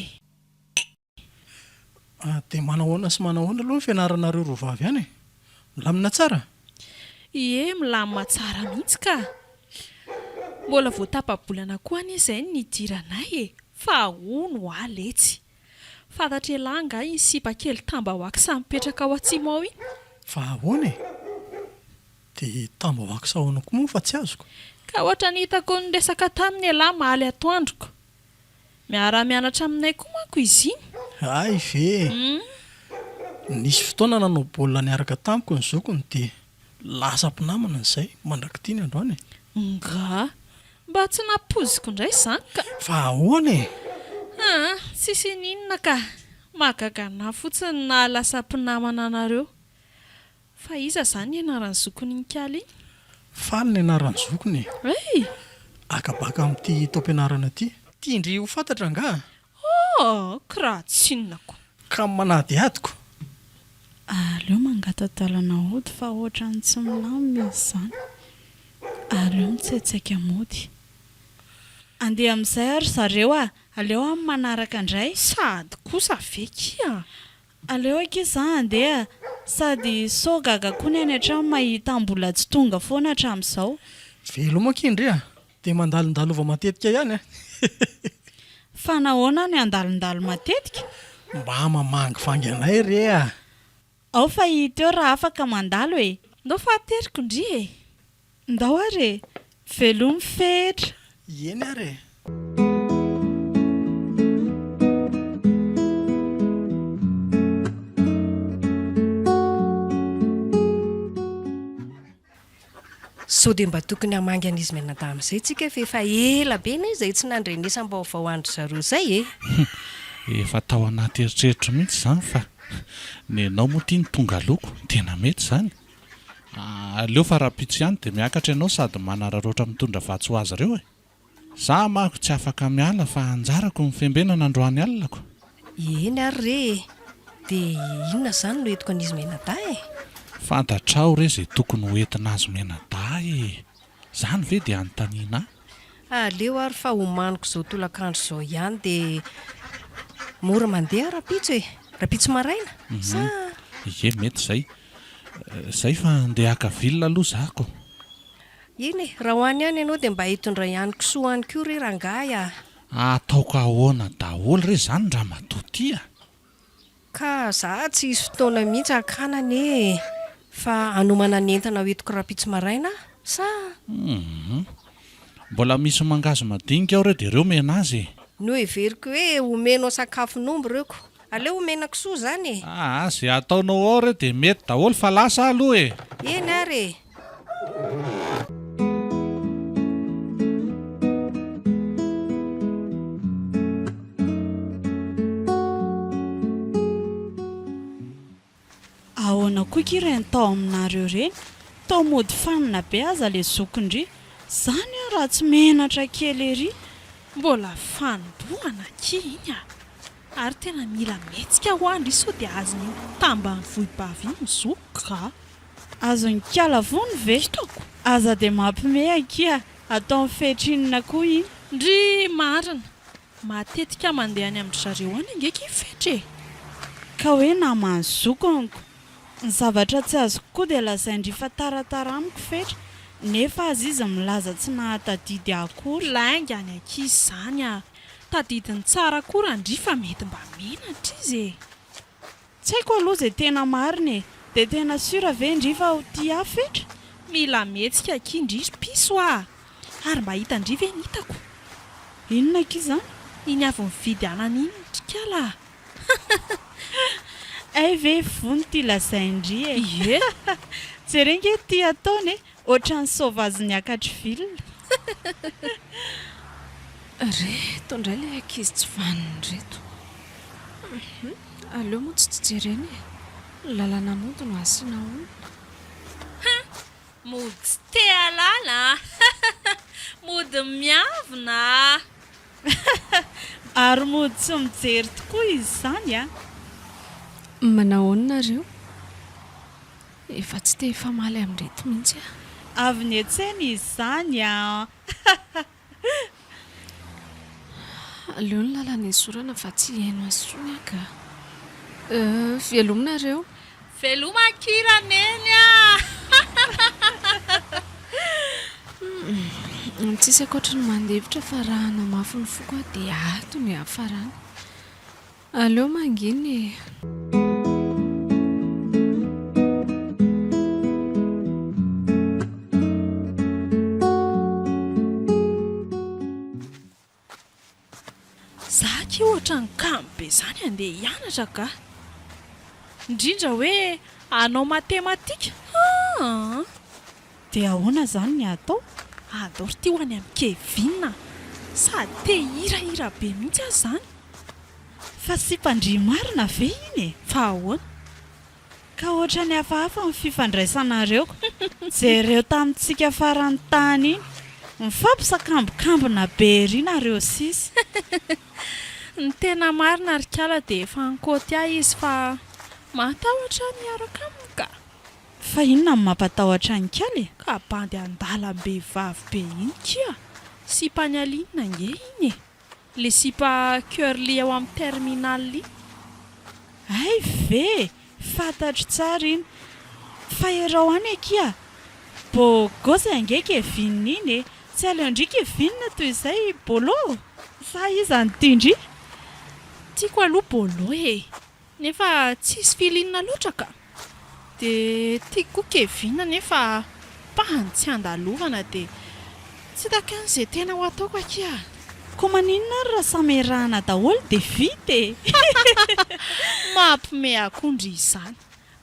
S6: Dia manahoana sy manahoana aloha ny fianaranareo roavavy any e? Milamina tsara?
S4: Ie, milamina tsara mihitsy ka! Mbola vao tapa-bolana koa anie izay no nidiranay e! Fa hono hoa letsy! Fantatr'elah angaha iny sipa kely tambahoaksa mipetraka ao atsimo ao iny?
S6: Fa ahoana e? Dia tambahoaksa ahoana koa moa fa tsy azoko?
S4: Ka ohatran'ny hitako niresaka taminy elah omaly atoandroko. Miara-mianatra aminay koa manko izy iny.
S6: Hay ve e! Nisy fotoana nanao baolina niaraka tamiko ny zokiny dia lasa mpinamana izay mandrak'ity ny androany e!
S4: Nga! Mba tsy nampoiziko indray izany ka!
S6: Fa ahoana e?
S4: Aa, tsisy ininona ka! Mahagaga anà fotsiny ny nahalasa mpinamana anareo. Fa iza izany ny anaran'ny zokin'iny kala iny?
S6: Faly ny anaran'ny zokiny e!
S4: Hey!
S6: Akabaka amin'ity taom-pianarana ity. Tian-dry ho fantatra angaha?
S4: Oh! Kiraha tsinona ko!
S6: Ka manadihady ko!
S7: Aleo mangata-dalana hody fa ohatran'ny tsy milamina izy izany. Aleo mitsaitsaika mody. Andeha amin'izay ary zareo a! Aleo amin'ny manaraka indray.
S4: Sady kosa ve kia?
S7: Aleo akia za handeha sady sao gaga koa ny any an-trano mahita mbola tsy tonga foana hatramin'izao.
S6: Veloma akia ndry a! Dia mandalondalova matetika ihany a!
S7: Fa nahoana no handalondalo matetika?
S6: Mba mamangivangy anay re a!
S7: Ao fa hita eo raha afaka mandalo e!
S4: Ndao fa ateriko ndry e!
S7: Ndao ary e! Velomy Fetra!
S6: Eny ary e!
S3: Sao dia mba tokony hamangy an'izy mianadahy amin'izay tsika fa efa ela be anie izay tsy nandrenesam-baovao an-dry zareo izay e!
S5: Efa tao anaty eritreritro mihitsy izany fa nenao moa ity no tonga aloha ko, tena mety izany. Aleo fa rahampitso ihany dia miakatra ianao sady manararaotra mitondra vatsy ho azy ireo e! Za manko tsy afaka miala fa anjarako ny fiambenana androany alina ko!
S3: Eny ary re e! Dia inona izany no entiko an'izy mianadahy e?
S5: Fantatrao re izay tokony ho entina azy mianadahy e! Izany ve dia anontaniana ahy?
S3: Aleo ary fa homaniko izao tolakandro izao ihany dia mora mandeha rahampitso e! Rahampitso maraina? Sa?
S5: Ie, mety izay. Izay fa andeha haka ville aloha za ko!
S3: Eny e, raha ho any ihany ianao dia mba hitondray ihany kisoa any koa re rangahy a!
S5: Ataoko ahoana daholo re izany ramatoa ty a!
S3: Ka za tsy hisy fotoana mihitsy hakana anie e! Fa hanomana ny entana ho entiko rahampitso maraina aho, sa?
S5: Humm. Mbola misy mangahazo madinika ao re dia ireo omena azy e!
S3: Noheveriko hoe omenao sakafon'omby ireo ko! Aleo omena kisoa izany e!
S5: Aa, ze ataonao ao re dia mety daholo fa lasa aho aloha e!
S3: Eny ary e!
S7: Ahoana koa ki ireny tao aminareo ireny? Toa mody fanina be aza le zokin-dry. Zany aho raha tsy menatra kely ery.
S4: Mbola fanombohana akia iny a! Ary tena mila mihetsika hoa ndry sao dia azon'iny tambanivohibavy iny ny zokiko ka!
S7: Azon'i kala vony ve?
S4: Hitako!
S7: Aza dia mampime akia, ataony fetra inona koa iny?
S4: Ndry marina! Matetika mandeha any amin-dry zareo any ange ki Fetra e!
S7: Ka hoe naman'ny zokiniko. Ny zavatra tsy azoko koa dia lazain-dry fa taratara amiko Fetra, nefa aza izy milaza tsy nahatadidy ahy akory.
S4: Lainga ny ankizy izany a! Tadidiny tsara koa Randria fa mety mba menatra izy e!
S7: Tsy haiko aloha izay tena marina e! Dia tena sûr ve ndry fa ho tia ahy Fetra?
S4: Mila mihetsika akia ndry ry piso a! Ary mba hitan-dry ve ny hitako?
S7: Inona akia izany?
S4: Iny avy nividy anana iny ry kala a!
S7: Hay ve vono ity lazain-dry e!
S4: Ie!
S7: Jereo nge ity ataony e! Ohatran'ny sauvage niakatry ville.
S8: Reto indray ilay ankizy tsy vanona ireto. Aleo moa tsy jerena e. Lalana mody no asiana olona.
S4: Hein! Mody tsy te hahalala a! Mody miavona a!
S7: Ary mody tsy mijery tokoa izy izany a!
S8: Manahoana nareo? Efa tsy te hifamaly amin'ireto mihitsy aho.
S7: Avy niantsena izy izany an!
S8: Aleo ny lalana esorana fa tsy hihaino azy intsony aho ka. Euh, veloma nareo.
S4: Veloma akia Raneny a!
S8: Humm, tsisy ankoatry ny mandefitra fa raha hanamafy ny foko aho dia ato no hiafarany. Aleo mangina e.
S4: Za akia ohatran'ny kamo be zany handeha hianatra ka! Indrindra hoe hanao matematika aa!
S7: Dia ahoana izany ny atao?
S4: Andao ry ty ho any amin'i Kevin a! Sady te hihirahira be mihitsy aho izany!
S7: Fa sipan-dry marina ve iny e?
S4: Fa ahoana?
S7: Ka ohatran'ny hafahafa ny fifandraisanareo. Jereo tamintsika farany tany iny. Mifampisakambokambona be ery nareo sisa.
S4: Ny tena marina ry kala dia efa nikaoty ahy izy fa matahotra ny hiaraka aminy ka.
S7: Fa inona no mampatahotra an'i kala e?
S4: Ka bandy andalam-behivavy be iny kia! Sipan'i Aline ange iny e! Le sipa curly ao amin'ny terminal iny.
S7: Hay ve e! Fantatro tsara iny. Fa erao any akia! Beau gosse ange Kevin iny e! Tsy aleon-dry Kevin toy izay i Bolo? Sa iza no tian-dry?
S4: Tiako aloha Bolo e! Nefa tsisy feeling loatra ka! Dia tiako koa Kevin nefa pahany tsy andalovana dia tsy hitako ihany izay tena ho ataoko akia a!
S7: Koa maninona ary raha samy iarahana daholo dia vita e!
S4: Mampime akoho ndry izany!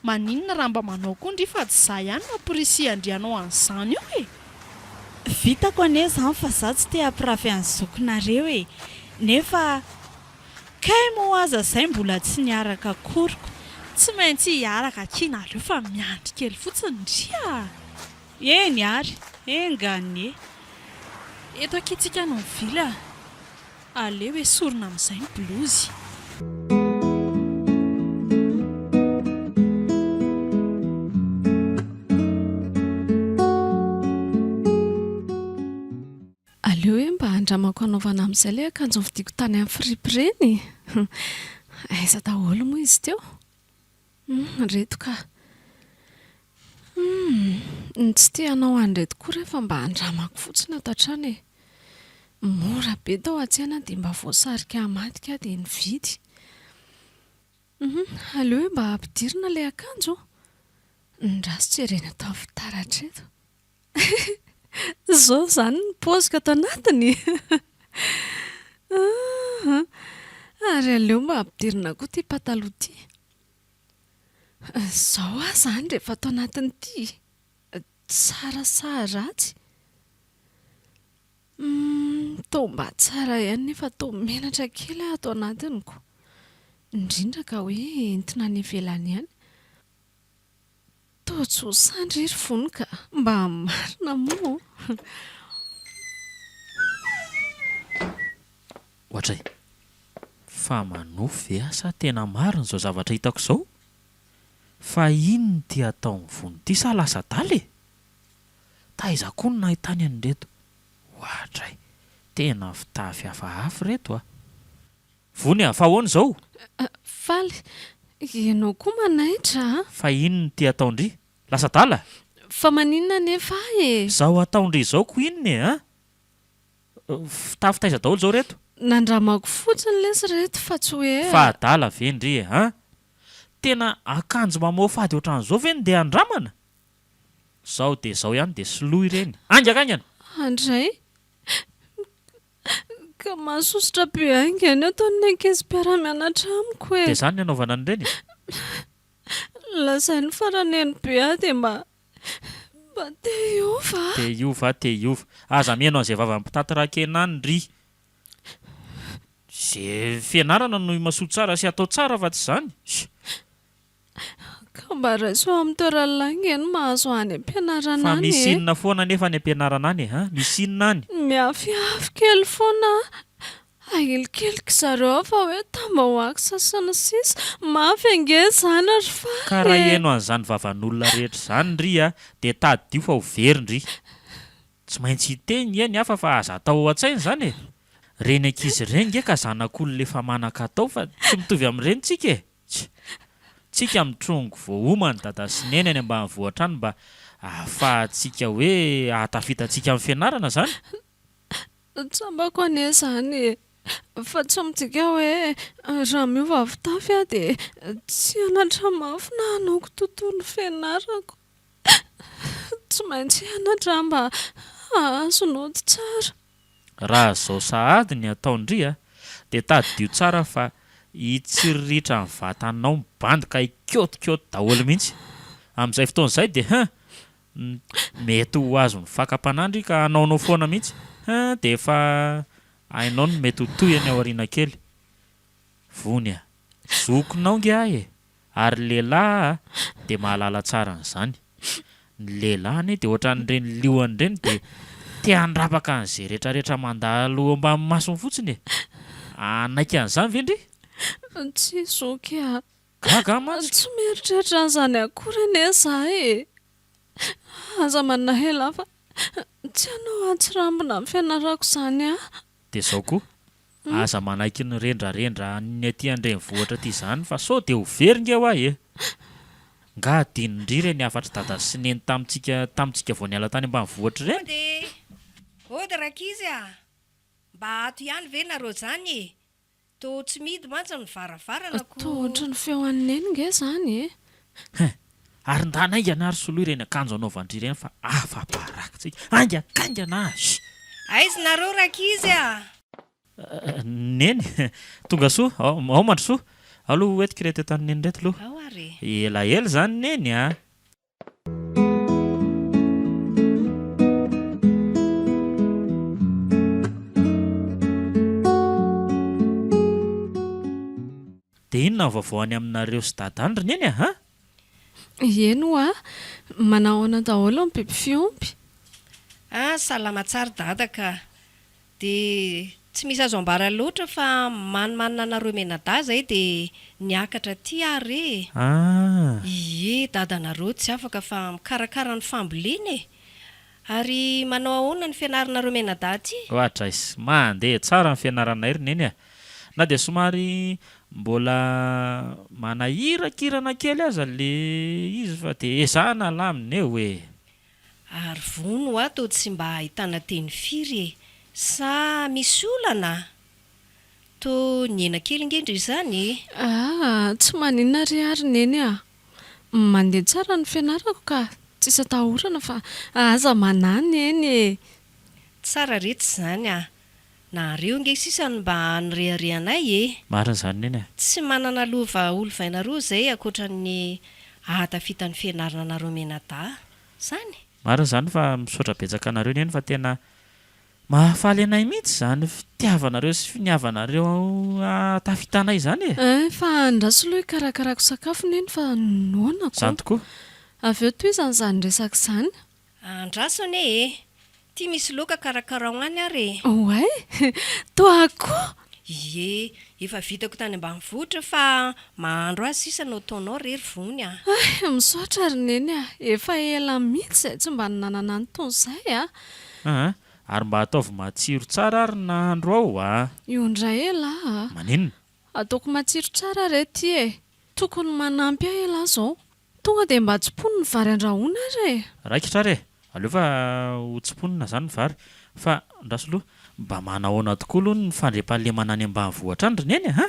S4: Maninona raha mba manao koa ndry fa tsy za ihany no ampirisihan-dry hanao an'izany eo e!
S7: Vitako anie izany fa za tsy te hampirafy an'i zokinareo e! Nefa Kay moa aza zay mbola tsy niaraka akoriko.
S4: Tsy maintsy hiaraka akia nareo fa miandry kely fotsiny ndry a!
S7: Eny ary, enga anie.
S4: Eto akia tsika no mivily a! Aleo esorina amin'izay ny blozy.
S8: Aleo hoe mba handramako hanaovana amin'izay ilay akanjo novidiako tany amin'ny fripy ireny e! Aiza daholo moa izy teo? Humm, ireto ka! Humm, tsy te hanao an'ireto koa re fa mba handramako fotsiny ato an-trano e! Mora be tao an-tsena dia mba voasarika hamadika aho dia nividy. Humm, aleo hoe mba ampidirina ilay akanjo. Ndraso jerena ato amin'ny fitaratra eto. Zao izany ny paoziko ato anatiny? Aa! Ary aleo mba ampidirina koa ity pataloha ity. Izao aho izany rehefa ato anatin'ity. Tsara sa ratsy? Humm, toa mba tsara ihany nefa toa menatra kely aho ato anatiny ko. Indrindra ka hoe entina any ivelany any. Toa tsy ho sandry ry fony ka! Mba marina moa ô!
S2: Ohatray. Fa manofy ve aho sa tena marina izao zavatra hitako izao? Fa inona ity ataon'i Vony ity sa lasa adala e? Taiza koa no nahitany an'ireto? Ohatray. Tena fitafy hafahafa ireto a! Vony a! Fa ahoana izao?
S8: Faly, ianao koa manaitra a!
S2: Fa inona ity ataon-dry? Lasa adala?
S8: Fa maninona anefa ahy e?
S2: Izao ataon-dry izao ko inona e? An? Fitafy taiza daholo izao ireto?
S8: Nandramako fotsiny lesy ireto fa tsy hoe.
S2: Fa adala ve ndry e? An? Tena akanjo mamoafady ohatran'izao ve no ndeha handramana? Izao dia izao ihany dia soloy ireny. Haingakaingana!
S8: Andray, Ka mahasosotra be haingana ataon'ny ankizy mpiara-mianatra amiko e!
S2: Dia izany ny anaovana an'ireny e?
S8: Lazainy fa raha neny be aho dia mba mba te hiova aho.
S2: Te hiova, te hiova. Aza mihaino an'izay vavan'ny mpitaty ra-kena any ry. Izay fianarana no imasoa tsara sy atao tsara fa tsy izany.
S8: Ka mba raiso ao amin'ny toeran'ny lahy nge ny mahazo any am-pianarana
S2: Fa
S8: any
S2: misy
S8: e!
S2: inona foana anefa any am-pianarana any e? Misy inona any?
S8: Miafiafy kely foana aho.
S4: Ahilikiliky zareo ao fa hoe tambahoaka sy ny sisa Mafy ange izany ry Faly
S2: Ka raha
S4: e!
S2: heno an'izany vavan'olona rehetra izany ndry a, dia tadidio fa ho very ndry. Tsy maintsy hiteny nge ny hafa fa aza atao ao an-tsaina izany e! Reny ankizy ireny nge ka zanak'olona efa manan-katao fa tsy mitovy amin'ireny tsika e! Tsia. Tsika mitrongy voaomany dada sy neny any ambanivohitra any mba ahafahantsika hoe ahatafita antsika amin'ny fianarana izany.
S4: Tsapako anie izany e! Fa tsy midika hoe raha miova fitafy aho dia tsy hianatra mafy na hanaoko tontolo ny fianarako. Tsy maintsy hianatra aho mba hahazo naoty tsara.
S2: Raha izao sahady ny ataon-dry a, dia tadidio tsara fa hitsiriritra ny vatanao ny bandy ka hikaotikaoty daholo mihitsy. Amin'izay fotoana izay dia hein! Mety ho azon'ny fakam-panahy ndry ka hanaonao foana mihitsy. Hein! Dia efa hainao ny mety ho tohiny aoriana kely. Vony a! Zokinao nge ahy e! Ary lehilahy a dia mahalala tsara an'izany. Ny lehilahy anie dia ohatran'ireny liona ireny dia te handrapaka an'izay rehetrarehetra mandalo eo ambany masony fotsiny e! Hanaiky an'izany ve ndry?
S4: Tsia zoky a!
S2: Gaga aho mantsy.
S4: Tsy mieritreritra an'izany akory anie za e! Aza manahy elah fa tsy hanao antsirambina amin'ny fianarako izany aho.
S2: Dia izao koa, aza manaiky ny rendrarendra an'ny aty an-drenivohitra aty izany fa sao dia ho very nge hoa e! Nga adinondry ireny hafatr'i dada sy neny tamintsika tamintsika vao niala tany ambanivohitra ireny?
S3: Ody e! Ody rankizy a! Mba ato ihany ve nareo zany e? Toa tsy mihidy mantsy ny varavarana ko.
S4: Toa ohatry ny feo an'i Neny nge izany e!
S2: Hein! Ary ndana haingana ary soloy ireny akanjo anaovan-dry ireny fa afa-baraka tsika! Haingankaingana a! Shh!
S3: Aiza nareo rankizy a!
S2: Neny! Tonga soa! Ao ao mandrosoa! Ao aloha ho entiko ireto entan'i Neny ireto aloha!
S3: Ao ary e!
S2: Elaela izany Neny a! Dia inona ny vaovao any aminareo sy dada any ry neny a? An?
S4: Eny hoa, manahoana daholo ny biby fiompy?
S3: Ah, salama tsara dada ka. Dia tsy misy azo ambara loatra fa manimanina anareo mianadahy izay dia niakatra aty aho re e!
S2: Ah!
S3: Ie, dadanareo tsy afaka fa mikarakara ny fambolena e! Ary manao ahoana ny fianaranareo mianadahy aty?
S2: Oadraiss, mandeha tsara ny fianaranay ry neny a! Na dia somary mbola manahirakirana kely aza le izy fa dia ezahana alamina eo e!
S3: Ary vono hoa toa tsy mba ahitana teny firy e! Sa misy olana? Toa nihena kely nge ndry izany e!
S4: Ah, tsy maninona re ary Neny a! Mandeha tsara ny fianarako ka tsisy atahorana fa aza manahy Neny e!
S3: Tsara retsy izany a! Nareo nge sisa no mba nireharehanay e!
S2: Marina izany Neny a!
S3: Tsy manana lova holovainareo izay ankoatra ny ahatafita ny fianarana anareo mianadahy zany?
S2: Marina izany fa misaotra betsaka anareo Neny fa tena mahafaly anay mihitsy izany fitiavanareo sy finiavanareo ahatafita anay izany e!
S4: Eh, fa andraso aloha hikarakarako sakafo Neny fa noana ko!
S2: Izany tokoa!
S4: Avy eo tohizana izany resaka izany.
S3: Andraso anie e! Ty misy laoka karakarao any ary e!
S4: Oay! Toa akoho!
S3: Ie, efa vitako tany ambanivohitra fa mahandro azy sisa no ataonao re ry Vony a!
S4: Hay! Misaotra ry Neny a! Efa ela mihitsy izay tsy mba nanana an'itony izay a!
S2: Aa! Ary mba ataovy matsiro tsara ary ny nahandro ao a!
S4: Io indray elah a!
S2: Maninona?
S4: Ataoko matsiro tsara re ty e! Tokony manampy ahy elah zao! Tonga dia mba tsiponiny ny vary andrahoina ary e!
S2: Raikitra ary e! Aleo fa ho tsiponina izany ny vary. Fa andraso aloha, mba manahoana tokoa aloha ny fandriampahalemana any ambanivohitra any ry Neny a!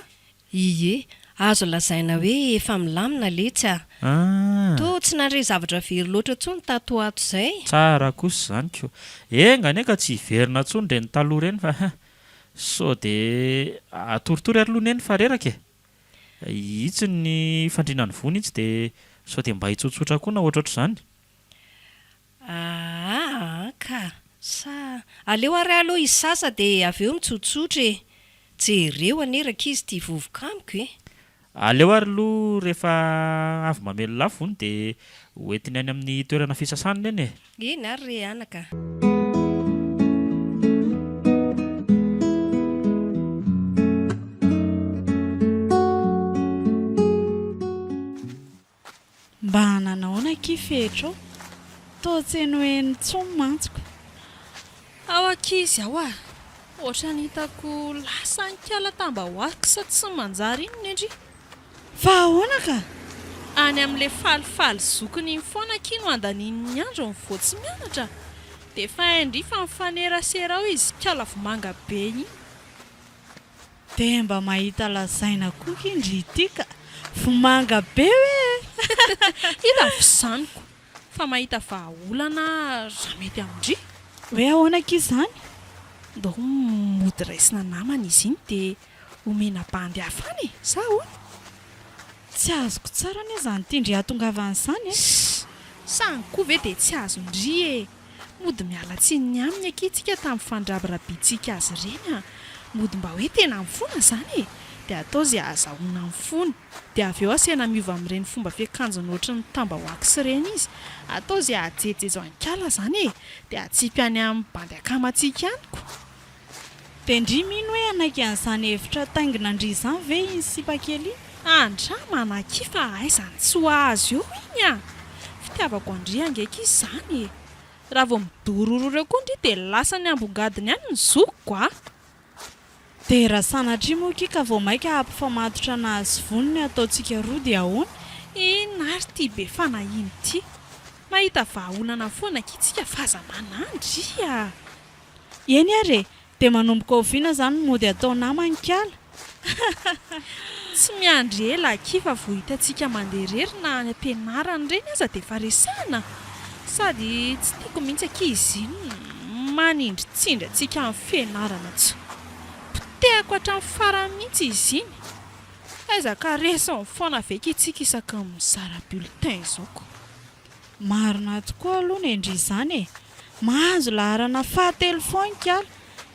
S3: Ie, azo lazaina hoe efa milamina letsy a!
S2: Ah!
S3: Toa tsy nandre zavatra very loatra intsony tato ho ato izay.
S2: Tsara kosa izany ko! Enga anie ka tsy hiverina intsony ireny taloha ireny fa hein! Sao dia atoritory ary aloha Neny fa reraka e! Itsy ny fandriana ny voany itsy dia sao dia mba hitsotsotra koa na ohatrohatr'izany.
S3: Aa ka! Sa aleo ary aloha hisasa dia avy eo mitsotsotra e! Jereo anie rankizy ity vovoka amiko e!
S2: Aleo ary aloha rehefa avy mamelona afo hono dia hoentiny any amin'ny toerana fisasana neny e!
S3: Eny ary re anaka.
S7: Mba nanahoana akia Fetra ô? Toa tsy henoheno intsony mantsy ko.
S4: Ao ankizy ao a! Ohatran'ny hitako lasa nikala tambahoaka tsy manjary iny ndry.
S7: Fa ahoana ka?
S4: Any amin'ilay falifaly zokiny iny foana akia no andaniany ny androny vao tsy mianatra dia efa hain-dry fa mifanerasera ao izy kala vomanga be iny.
S7: Dia mba mahita lazaina koa ki ndry ity ka! Vomanga be hoe e!
S4: Hita vizaniko fa mahita vahaolana raha mety amin-dry.
S7: Hoe ahoana akia izany?
S4: Ndao mody raisina namana izy iny dia omena bandy hafa any e! Sa ahoana?
S7: Tsy azoko tsara anie izany tian-dry hahatongavana izany e!
S4: Ssss! Sa koa ve dia tsy azon-dry e! Mody miala tsiny ny aminy akia tsika tamin'ny fandrabirabiantsika azy ireny a! Mody mba hoe tena mifona izany e! Dia atao izay ahazahoana mifona. Dia avy eo asaina miova amin'ireny fomba fiakanjony ohatry ny tambahoax ireny izy. Atao izay hahajejojejo an'ikala izany e! Dia atsipy any amin'ny bandy akamantsika any ko!
S7: Dia ndry mino hoe hanaiky an'izany hevitra taingina ndry izany ve iny sipa kely iny?
S4: Andrama akia fa aiza no tsy ho azo eo iny a! Fitiavako an-dry ange akia izany e! Raha vao midorororo eo koa ndry dia lasa ny ambongadiny any ny zokiko a!
S7: Dia raha sanatria moa akia ka vao maika hampifamatotra an'azy vony ny ataontsika roa dia ahoana?
S4: Inona ary ity be fanahiana ity? Mahita vahaolana foana akia tsika fa aza manahy ndry a!
S7: Eny ary e! Dia manomboka oviana izany no mody atao namana ikala?
S4: Tsy miandry ela akia fa vao hitantsika mandeha irery na any am-pianarana ireny aza dia efa resahana. Sady tsy tiako mihitsy akia izy iny manindritsindry antsika amin'ny fianarana tsy potehako hatramin'ny farany mihitsy izy iny. Aiza ka resiny foana ve akia tsika isaky ny mizara bulletin izao ko.
S7: Marina tokoa aloha nendry izany e! Mahazo laharana fahatelo foana ikala,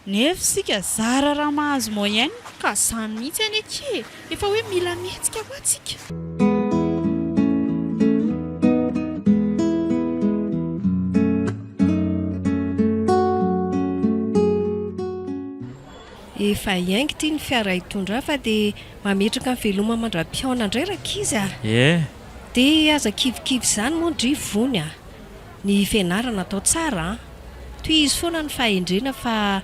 S7: nefa isika zara raha mahazo moyenne.
S4: Ka zany mihitsy anie akia e! Efa hoe mila mihetsika hoa tsika.
S3: Efa hiainga ity ny fiara hitondra ahy fa dia mametraka ny veloma mandra-pihaona indray rankizy a!
S2: Eh!
S3: Dia aza kivikivy izany moa ndry Vony a! Ny fianarana atao tsara an! Tohizo foana ny fahendrena fa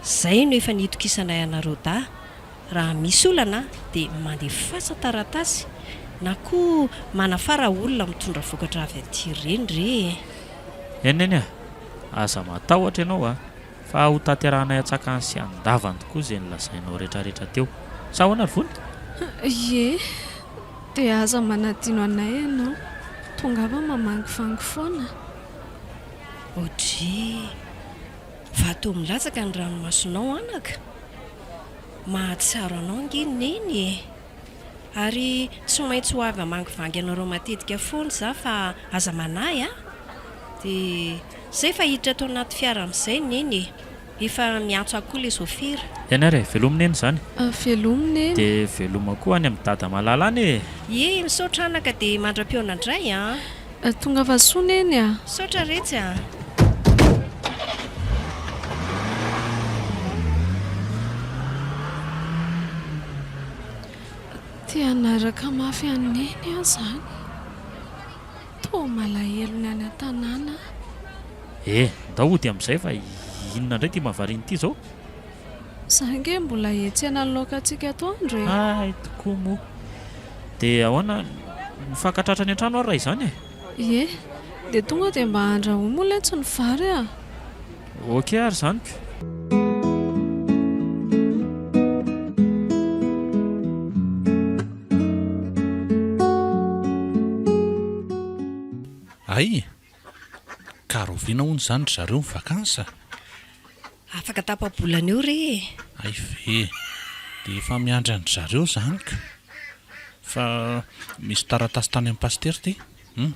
S3: izay no efa nitokisanay anareo dahy. Raha misy olana dia mandefasa taratasy na koa manafara olona mitondra vokatra avy aty ireny re e!
S2: Eny neny a! Aza matahotra ianao a! Fa ho tanterahanay an-tsakany sy an-davany tokoa izay nolazainao retraretra teo. Sa ahoana ry Vony?
S8: Ie, dia aza manadino anay ianao. Tongava mamangivangy foana.
S3: Audrey, vato milatsaka ny ranomasonao anaka. Mahatsiaro anao ange Neny e! Ary tsy maintsy ho avy hamangivangy anareo matetika foana izaho fa aza manahy a! Dia izay fa hiditra ato anaty fiara amin'izay Neny e! Efa miantso ahy koa ilay sôfera.
S2: Eny ary e! Velomy Neny izany.
S8: Velomy Neny.
S2: Dia veloma koa any amin'i Dada malala any e!
S3: Ie, misaotra anaka dia mandra-pihaona indray an!
S8: Tongava soa Neny a!
S3: Misaotra retsy a!
S8: Te hanaraka mafy an'i Neny aho izany. Toa malahelo ny any an-tanàna aho.
S2: Eh, ndao hody amin'izay fa inona indray ity mahavariana ity izao?
S8: Za ange mbola hiantsena ny laokantsika atoandro e!
S2: Hay tokoa moa! Dia ahoana, mifankatratra any an-trano ary raha izany e?
S8: Ie, dia tonga dia mba andrahoy moa letsy ny vary a!
S2: Ok ary izany ko!
S5: Hay! Ka rahoviana hono izany ry zareo ny vacances?
S3: Afaka tapa-bolana eo re e!
S5: Hay ve! Dia efa miandry an-dry zareo izany ko! Fa misy taratasy tany amin'ny pasitera ity. Hum.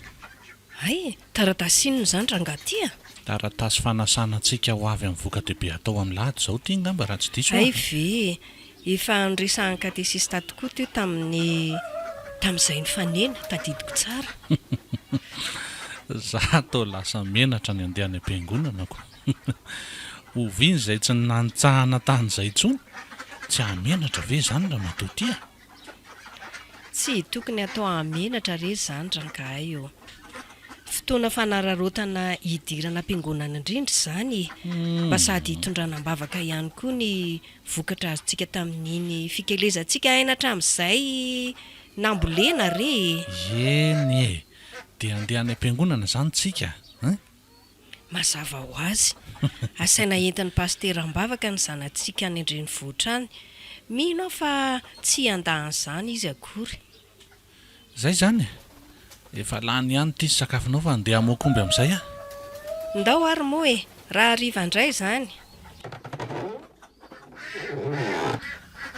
S3: Hay! Taratasy inona izany rangahy ity a?
S5: Taratasy fanasana antsika ho avy amin'ny voka-dehibe hatao amin'ny lahady izao ity angamba raha tsy diso aho.
S3: Hay ve! Efa noresahan'ny katesista tokoa teo tamin'ny tamin'izay nifanena, tadidiko tsara.
S5: Za toa lasa menatra ny handeha any am-piangonana ko. Oviana izay tsy nanitsahana tany izay intsony? Tsy hahamenatra ve izany ramatoa ity a?
S3: Tsy tokony atao hahamenatra re izany rangahy ô. Fotoana fanararaotana hidirana am-piangonana indrindra izany e! Mba sady hitondrana am-bavaka ihany koa ny vokatra azontsika tamin'iny fikelezantsika aina hatramin'izay nambolena re e!
S5: Eny e! Dia handeha any am-piangonana izany tsika an?
S3: Mazava ho azy. Asaina entin'ny pasitera am-bavaka ny zanatsika any an-drenivohitra any. Mino aho fa tsy handà an'izany izy akory.
S5: Izay izany e! Efa lany ihany ity ny sakafonao fa andeha hamoaka omby amin'izay aho.
S3: Ndao ary moa e! Raha hariva indray izany.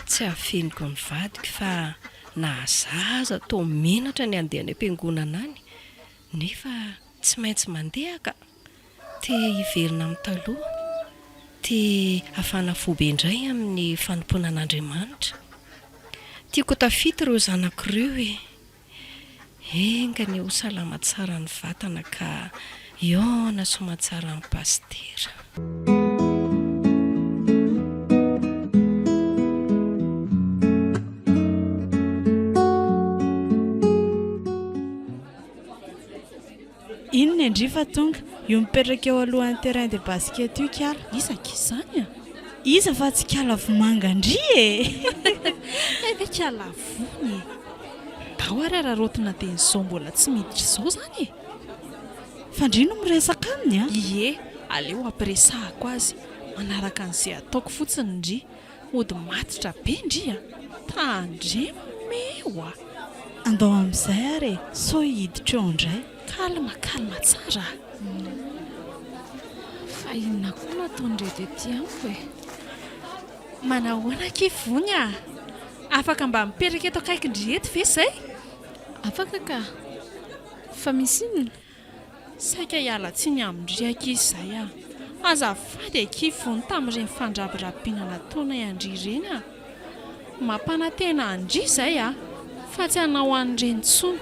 S3: Tsy afeniko ny vadiko fa na za aza toa menatra ny handeha any am-piangonana any nefa tsy maintsy mandeha ka! Te hiverina amin'ny taloha, te hafana fo be indray amin'ny fanompoana an'Andriamanitra. Tiako ho tafita ireo zanako ireo e! Enga anie ho salama tsara ny vatana ka hihaona soamantsara amin'i Pasitera.
S7: Inona e ndry fa tonga? Io mipetraka eo alohan'ny terrain de basket io kiala.
S4: Iza akia izany a?
S7: Iza fa tsy kiala vomanga ndry e!
S4: Hay ve kiala vony e! Ndao ary araraotina dia izao mbola tsy miditra izao izany e!
S7: Fa ndry no miresaka aminy a!
S4: Ie, aleo ampiresahako azy, manaraka an'izay ataoko fotsiny ndry. Mody matotra be ndry a! Tandremo meo a!
S7: Andao amin'izay ary e, sao hiditra eo indray.
S4: Calme calme tsara a!
S8: Fa inona koa no ataon'ireto ety amiko e?
S4: Manahoana akia Vony a! Afaka mba mipetraka eto akaikin-dry eto ve izay?
S8: Afaka ka! Fa misy inona?
S4: Saika hiala tsiny amin-dry akia izay aho. Azafady akia fony tamin'ireny fandrabirabiana nataonay an-dry ireny ah. Mampanantena an-dry izay aho fa tsy hanao an'ireny intsony.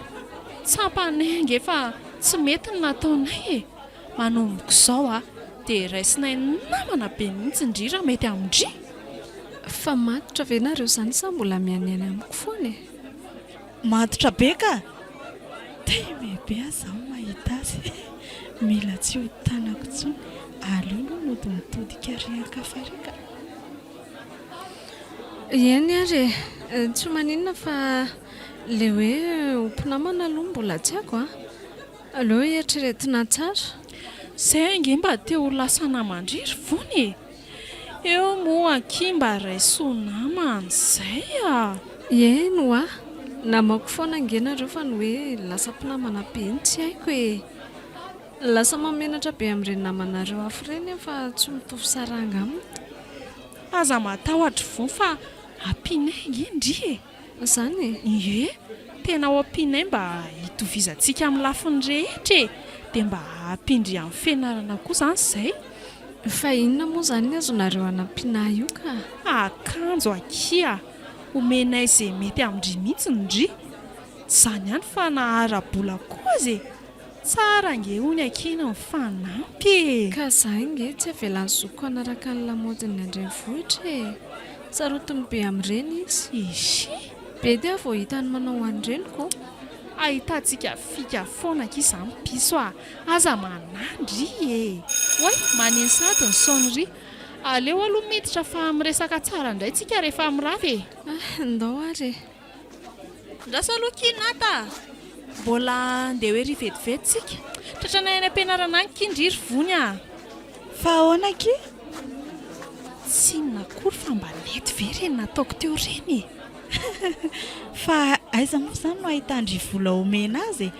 S4: Tsapanay ange fa tsy mety ny nataonay e. Manomboka izao ah dia raisinay namana be mihitsy ndry raha mety amin-dry.
S8: Fa matotra ve nareo izany sa mbola mianiany amiko foana e?
S7: Matotra be ka! Te-hihomehy be aho izaho mahita azy. Mila tsy ho tanako intsony. Aleo aloha mody mitodika ary an-kafa ary ka!
S8: Eny ary e! Tsy maninona fa ilay hoe ho mpinamana aloha mbola tsy haiko an! Aleo eritreretina tsara.
S4: Izay ange mba te ho lasa naman-dry ry Vony e! Eo moa akia mba raiso ho namana izay a!
S8: Eny hoa! Namako foana ange nareo fa ny hoe lasa mpinamana be iny tsy haiko e! Lasa mahamenatra be amin'ireny namanareo hafa ireny aho fa tsy mitovy saranga aminy.
S4: Aza matahotra voa fa ampianay ange ndry e!
S8: Izany e?
S4: Ie, tena ho ampianay mba hitovizantsika amin'ny lafiny rehetra e! Dia mba hampindry amin'ny fianarana koa izany izay.
S8: Fa inona moa izany ny azonareo anampiana ahy io ka?
S4: Akanjo akia! Omenay izay mety amin-dry mihitsy ndry! Tsy izany ihany fa na ara-bola koa aza e! Tsara ange hono akia ny mifanampy e!
S8: Ka za ange tsy avelan'ny zokiko hanaraka ny lamaodin'ny andrenivohitra e! Sarotiny be amin'ireny izy.
S4: Ishi!
S8: Bedy aho vao hitany manao an'ireny ko!
S4: Ahitantsika fika foana akia zany piso a! Aza manahy ndry e! Oay! Maneno sahady ny sonnerie. Aleo aloha miditra fa miresaka tsara indray tsika rehefa mirava e!
S8: Ah! Ndao ary e!
S4: Andraso aloha ki Nata a! Mbola andeha ho ery vetivety tsika. Tratranay any am-pianarana any ki ndry ry Vony a!
S7: Fa ahoana ki?
S4: Tsy inona akory fa mba nety ve ireny nataoko teo ireny e?
S7: Fa aiza moa izany no ahitan-dry vola omena azy e?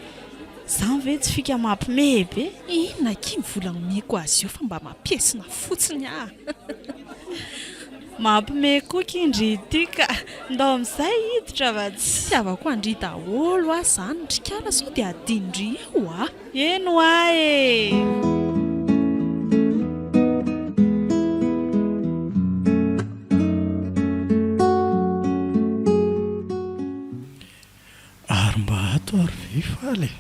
S7: Izany ve tsy fika mampiomehy be?
S4: Inona akia ny vola omeko azy eo fa mba mampiesona fotsiny aho.
S7: Mampime koa ki ndry ity ka! Ndao amin'izay hiditra fa tsy.
S4: Fitiavako an-dry daholo aho izany ry kala sao dia adinondry eo a!
S7: Eny hoa e!
S6: Ary mba ato ary ve i Faly e?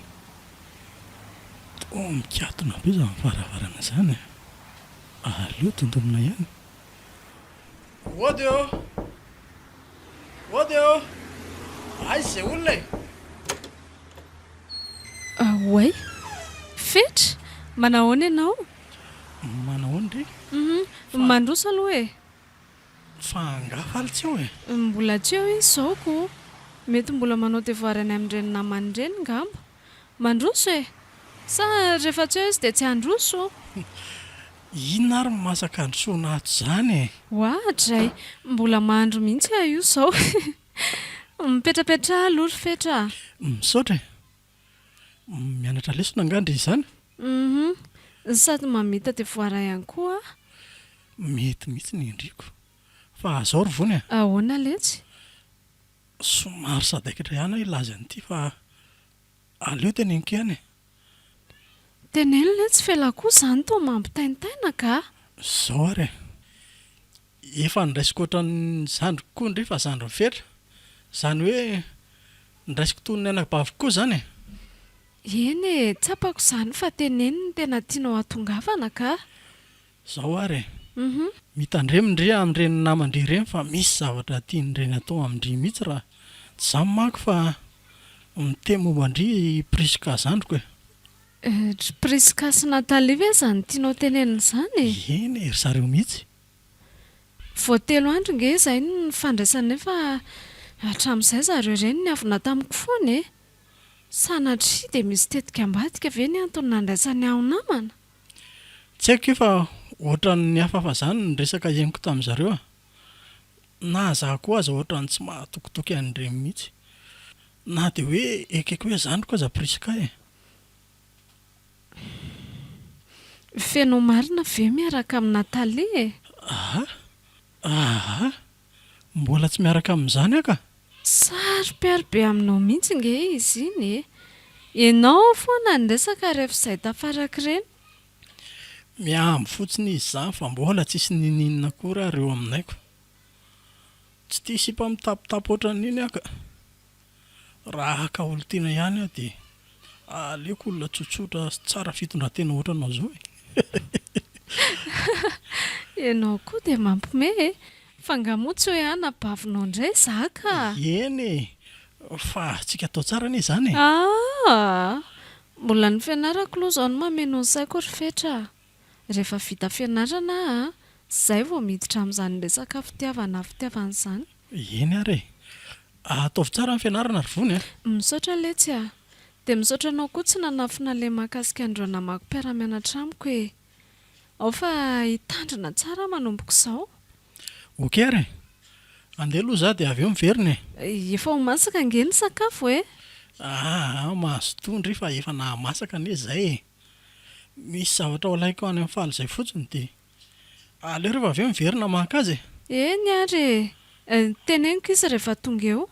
S6: Toa mikatona be izany varavarana izany e! Aleo dondonina ihany. Ody ô! Ody ô! Aiza izay olona e?
S4: Oay! Fetra! Manahoana ianao?
S6: Manahoana ndry?
S4: Hum, mandroso aloha e!
S6: Fa angaha faly tsy eo e?
S4: Mbola tsy eo izy izao ko! Mety mbola manao devoir any amin'ireny namany ireny ngamba. Mandroso e! Sa rehefa tsy eo izy dia tsy handroso?
S6: Inona ary no masaka handrosoana ato izany e?
S4: Oadray! Mbola mandro mihitsy aho io izao. Mipetrapetraha aloha ry Fetra a!
S6: Misaotra e! Mianatra lesona angaha ndry izany?
S4: Hum, sady mamita devoir ihany koa aho.
S6: Mety mihitsy ny endriko. Fa zao ry Vony a!
S4: Ahoana letsy?
S6: Somary sadaikatra ihany aho hilaza an'ity fa aleo teneniko ihany e!
S4: Teneno letsy f'elah koa izany toa mampitaintaina ka!
S6: Zao ary e! Efa ndraisiko ohatran'ny zandriko koa ndry fa zandrin'i Fetra. Izany hoe ndraisiko toy ny anabaviko koa izany e!
S4: Eny e, tsapako izany fa teneno ny tena tianao hatongavana ka!
S6: Izao ary e! Mitandremo ndry amin'ireny naman-dry ireny fa misy zavatra tian'ireny atao amin-dry mihitsy raha tsy izany manko fa miteny momba an-dry i Prisca zandriko e!
S4: Ry Prisca sy Nathalie ve izany tianao tenenina izany e?
S6: Eny e, ry zareo mihitsy.
S4: Vao telo andro nge izay no nifandraisanay fa hatramin'izay zareo ireny niavona tamiko foana e! Sanatria dia misy tetika ambadika ve ny antony nandraisany ahy ho namana?
S6: Tsy haiko io fa ohatran'ny hafahafa izany ny resaka henoko tamin'izareo a! Na za koa aza ohatran'ny tsy mahatokitoky an'ireny mihitsy. Na dia hoe ekeko hoe zandriko aza Prisca e!
S4: Feno marina ve miaraka amin'i Nathalie e?
S6: Aa! Aa! Mbola tsy miaraka amin'izany aho ka!
S4: Saro-piaro be aminao mihitsy nge izy iny e! Ianao foana niresaka rehefa izay tafaraka ireny.
S6: Mihambo fotsiny izy izany fa mbola tsisy ninininona akory ary eo aminay ko! Tsy tia sipa mitapitapy ohatran'iny aho ka! Raha haka olon-tiana ihany aho dia aleoko olona tsotsotra sy tsara fitondran-tena ohatranao izao e!
S4: Ianao koa dia mampiomehy e! Fa angaha moa tsy hoe anabavinao indray izaho ka!
S6: Eny e! Fa azontsika atao tsara anie izany e!
S4: Aa! Mbola ny fianarako aloha izao no mameno ny saiko ry Fetra a! Rehefa vita fianarana aho an, izay vao miditra amin'izany resaka fitiavana fitiavana izany.
S6: Eny ary e! Ataovy tsara ny fianarana ry Vony a!
S4: Misaotra letsy a! Dia misaotra anao koa tsy nanafina ilay mahakasika an'ireo namako mpiara-mianatra amiko e! Ao fa hitandrina tsara aho manomboka izao.
S6: Ok ary e! Andeha aloha za dia avy eo miverina
S4: e! Efa ho masaka ange ny sakafo e!
S6: Aa mazotoa ndry fa efa nahamasaka anie izay e! Misy zavatra ho alaiko any amin'ny faly izay fotsiny dia aleo rehefa avy eo miverina maka azy e!
S4: Eny ary e! Teneniko izy rehefa tonga eo.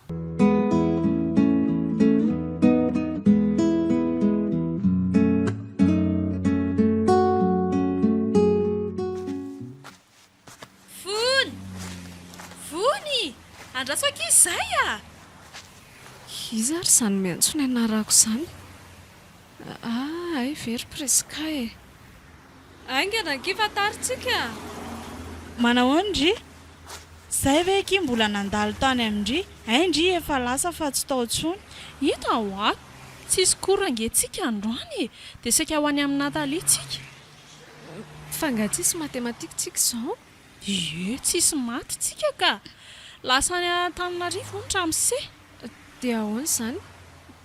S9: Vony! Vony! Andraso akia izay a!
S4: Iza ary izany miantso ny anarako izany? Ah, hay ve ry Prisca e! Haingana akia fa tara tsika a!
S7: Manahoana ndry? Zay ve akia mbola nandalo tany amin-dry? Hay ndry efa lasa fa tsy tao intsony.
S9: Hita hoa! Tsisy cours ange tsika androany e! Dia saika ho any amin'i Nathalie tsika.
S4: Fa nga tsisy mathématique tsika izao?
S9: Ie, tsisy maty tsika ka! Lasa any Antananarivo hono ramose.
S4: Dia ahoana izany?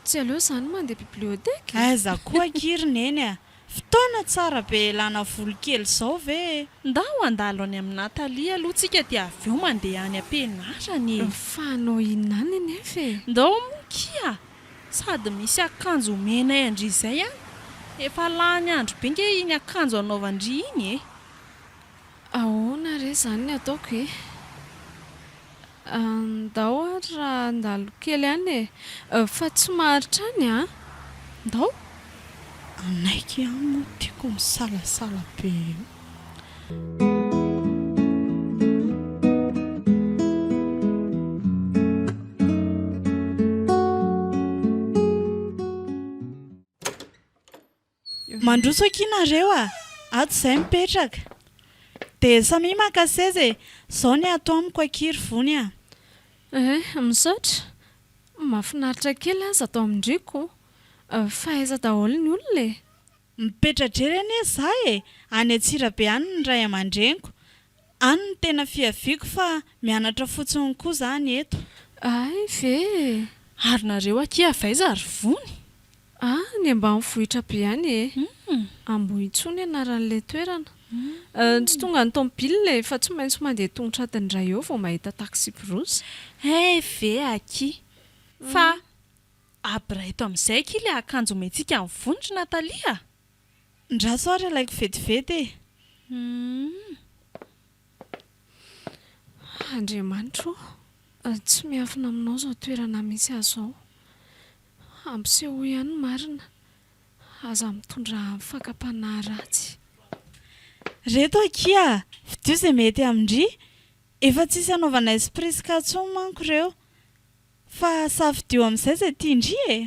S4: Tsy aleo izany mandeha bibliothèque e?
S7: Aiza koa akia ry Neny a! Fotoana tsara be ialana voly kely izao ve e?
S9: Ndao handalo any amin'i Nathalie aloha tsika dia avy eo mandeha any am-pianarana e!
S4: Fa hanao inona any anefa e?
S9: Ndao moa kia! Sady misy akanjo omenay an-dry izay any. Efa lany andro be nge iny akanjo anaovan-dry iny e!
S4: Ahoana re izany ny ataoko e? Ndao ary raha handalo kely any e! Fa tsy maharitra any an! Ndao!
S7: Anaiky ihany moa tiako misalasala be io. Mandroso akia nareo a! Ato izay mipetraka. Dia samia maka seza e! Izao ny ato amiko akia ry Vony a!
S4: Eh, misaotra.
S8: Mahafinaritra kely aza ato amin-dry ko. Fa aiza daholo ny olona e?
S7: Mipetra-drery anie za e! Any Antsirabe any ny ray aman-dreniko. Any no tena fiaviako fa mianatra fotsiny koa zany eto.
S8: Hay ve e!
S9: Ary nareo akia avy aiza ry Vony?
S8: Any ambanivohitra be any e! Ambohitsoa ny anaran'ilay toerana. Tsy tonga ny tomobile e, fa tsy maintsy mandeha tongotra adiny iray eo vao mahita taxi-brousse.
S9: Hay ve akia! Fa abraito amin'izay akia ilay akanjo omentsika an'i Vony ry Nathalie a!
S7: Ndraso ary alaiko vetivety e!
S8: Humm. Andriamanitra ô, tsy miafina aminao izao toerana misy ahy izao. Ampisehoy ahy ny marina. Aza mitondra fakam-panahy ratsy.
S7: Reto akia a! Fidio izay mety amin-dry. Efa tsisy anaovanay sy Prisca intsony manko ireo. Fa safidio amin'izay izay tian-dry e!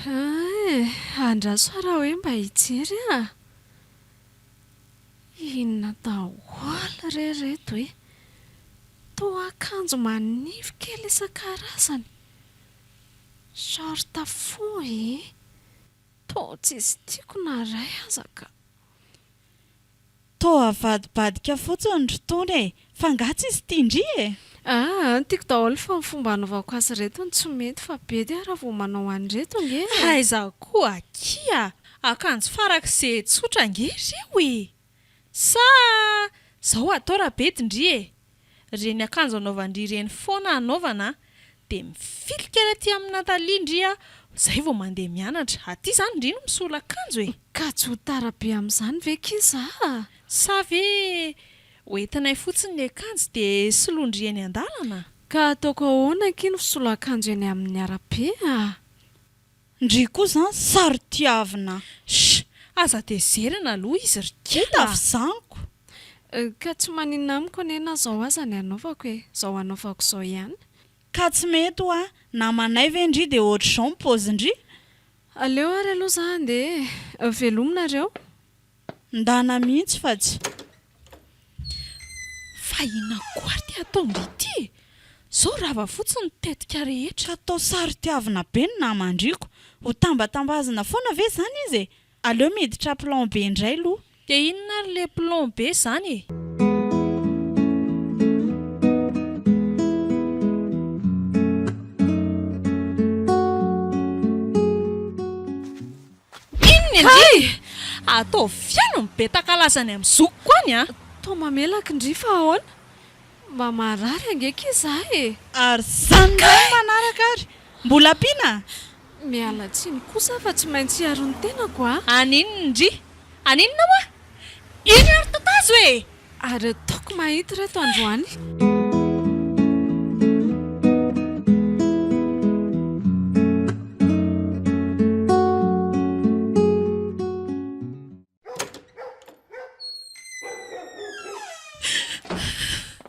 S8: Hay, andraso aho raha hoe mba hijery a! Inona daholo re ireto e! Toa akanjo manify kely isan-karazany. Short fohy e! Toa tsisy tiako na iray aza ka!
S7: Toa avadibadika fotsiny ry tony e! Fa nga tsisy tian-dry e?
S8: Aa, tiako daholo fa ny fomba anaovako azy ireto no tsy mety fa bedy aho raha vao manao an'ireto ange e!
S9: Aiza koa akia! Akanjo farak'izay tsotra ange ireo e! Sa zao atao raha bedy ndry e! Reny akanjo anaovan-dry ireny foana anaovana an! Dia mifily kely aty amin'i Nathalie ndry aho zay vao mandeha mianatra. Aty izany ndry no misolo akanjo e!
S8: Ka tsy ho tara be amin'izany ve ki za a?
S9: Sa ve hoentinay fotsiny ny akanjo dia soloin-dry eny an-dalana?
S8: Ka ataoko ahoana akia ny fisolo akanjo eny amin'ny arabe a?
S7: Ndry koa zany saro-tiavina.
S9: Sh! Aza tezerina aloha izy ry
S7: Hita
S9: kala a!
S7: f'zaniko.
S8: Ka tsy maninona amiko anie na zao aza ny anaovako e! Zao anaovako zao ihany.
S7: Ka tsy mety hoa, namanay ve ndry dia ohatr'izao ny paozin-dry?
S8: Aleo ary aloha za handeha e! Veloma nareo.
S7: Ndana mihitsy fa tsy.
S9: Fa inona koa ary ity ataon-dry ity e? Zao rava fotsiny ny tetika rehetra.
S7: Ka toa saro-tiavina be ny naman-driko. Ho tambatambazina foana ve izany izy e? Aleo miditra plan B indray loha.
S9: Dia inona ary le plan B izany e? Inona indry? Ataovy ihany ny be takalazany amin'ny zokiko any a!
S8: Toa mamelaka ndry fa ahoana? Mba marary ange akia za e!
S7: Ary zany indray ny manaraka ary! Mbola ampiana?
S8: Miala tsiny kosa fa tsy maintsy hiaro ny tenako a!
S9: Aninona ndry? Aninona hoa? Iny ary tatazo e!
S8: Ary ataoko mahita ireto androany.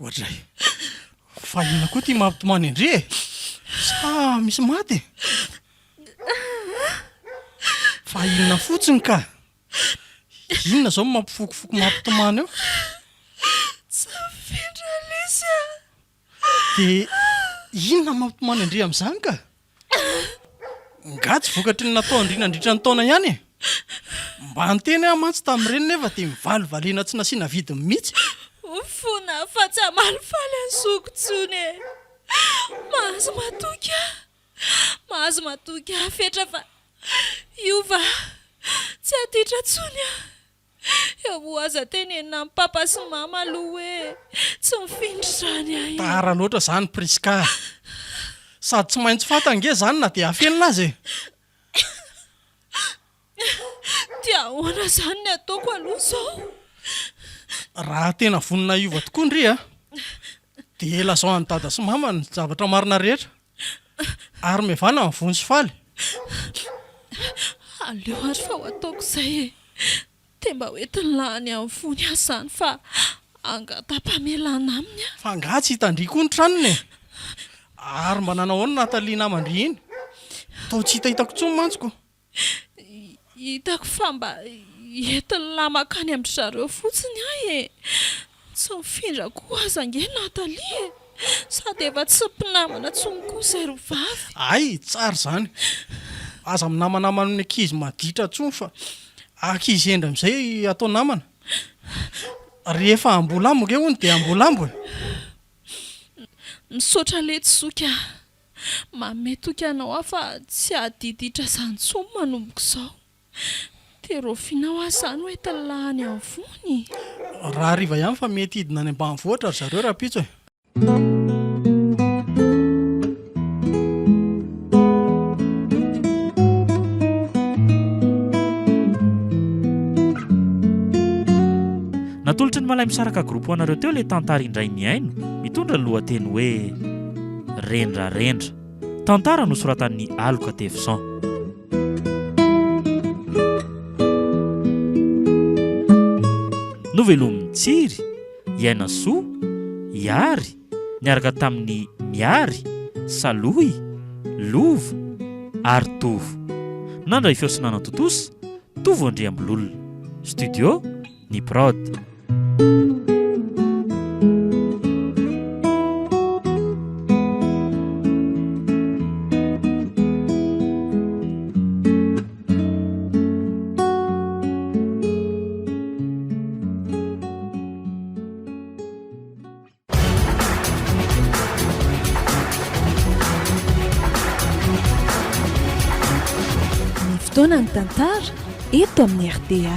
S6: Oadray. Fa inona koa ity mampitomany an-dry e? Sa misy maty e? Fa inona fotsiny ka? Inona izao no mampifokofoko mampitomany eo?
S4: Tsy mifindra lesy a!
S6: Dia inona no mampitomany an-dry amin'izany ka? Nga tsy vokatry ny nataon-dry nandritra ny taona ihany e? Mba niteny aho mantsy tamin'ireny nefa dia mivalivaliana tsy nasiana vidiny mihitsy.
S4: Ho fona fa tsy hamalifaly an'i zoky intsony e! Mahazo matoky aho! Mahazo matoky ahy Fetra fa hiova tsy haditra intsony aho. Eo moa aza tenenina amin'i papa sy mama aloha hoe tsy mifindra izany aho e.
S6: Tara loatra izany Prisca a! Sady tsy maintsy fantany nge izany na dia afenina aza e!
S4: Dia ahoana izany ny ataoko aloha izao?
S6: Raha tena vonona hiova tokoa ndry a! Dia lazao an'i dada sy mama ny zavatra marina rehetra. Ary mivana ny vono sy faly.
S4: Aleo ary fa ho ataoko izay e! Dia mba ho entiny lany amin'ny fony aho izany fa hangata-pamelana aminy aho.
S6: Fa angaha tsy hitan-dry koa ny tranony e? Ary mba nanao ahoana Nathalie naman-dry iny? Toa tsy hitahitako intsony mantsy ko.
S4: Hitako fa mba entin'ny lahy mankany amin-dry zareo fotsiny aho e! Tsy mifindra koa aza ange Nathalie e!
S9: Sady efa tsy mpinamana intsony koa izay ry vavy.
S6: Hay, tsara izany. Aza minamanama amin'ny ankizy maditra intsony fa ankizy hendry amin'izay atao namana. Rehefa ambolambo nge hono dia ambolambo e!
S9: Misaotra letsy zoky a! Manome toky anao aho fa tsy hahadiditra izany intsony manomboka izao. Dia raoviana hoa izany ho entin'lah any amin'ny vony?
S6: Rahariva ihany fa mety hidina any ambanivohitra ry zareo rahampitso e!
S2: Natolotry ny Malaimisaraka Group ho anareo teo ilay tantara indray mihaino mitondra ny lohateny hoe Rendrarendra. Tantara nosoratan'i Aloka Tevson. Novelomin'i Tsiry, Iainasoa, Iary, niaraka tamin'i Miary, Salohy, Lova ary Tovo. Nandray feo sy nanatontosa, Tovo Andriambololona. Studio, Ny Prod.
S1: Ny fotoana ny tantara eto amin'ny rta.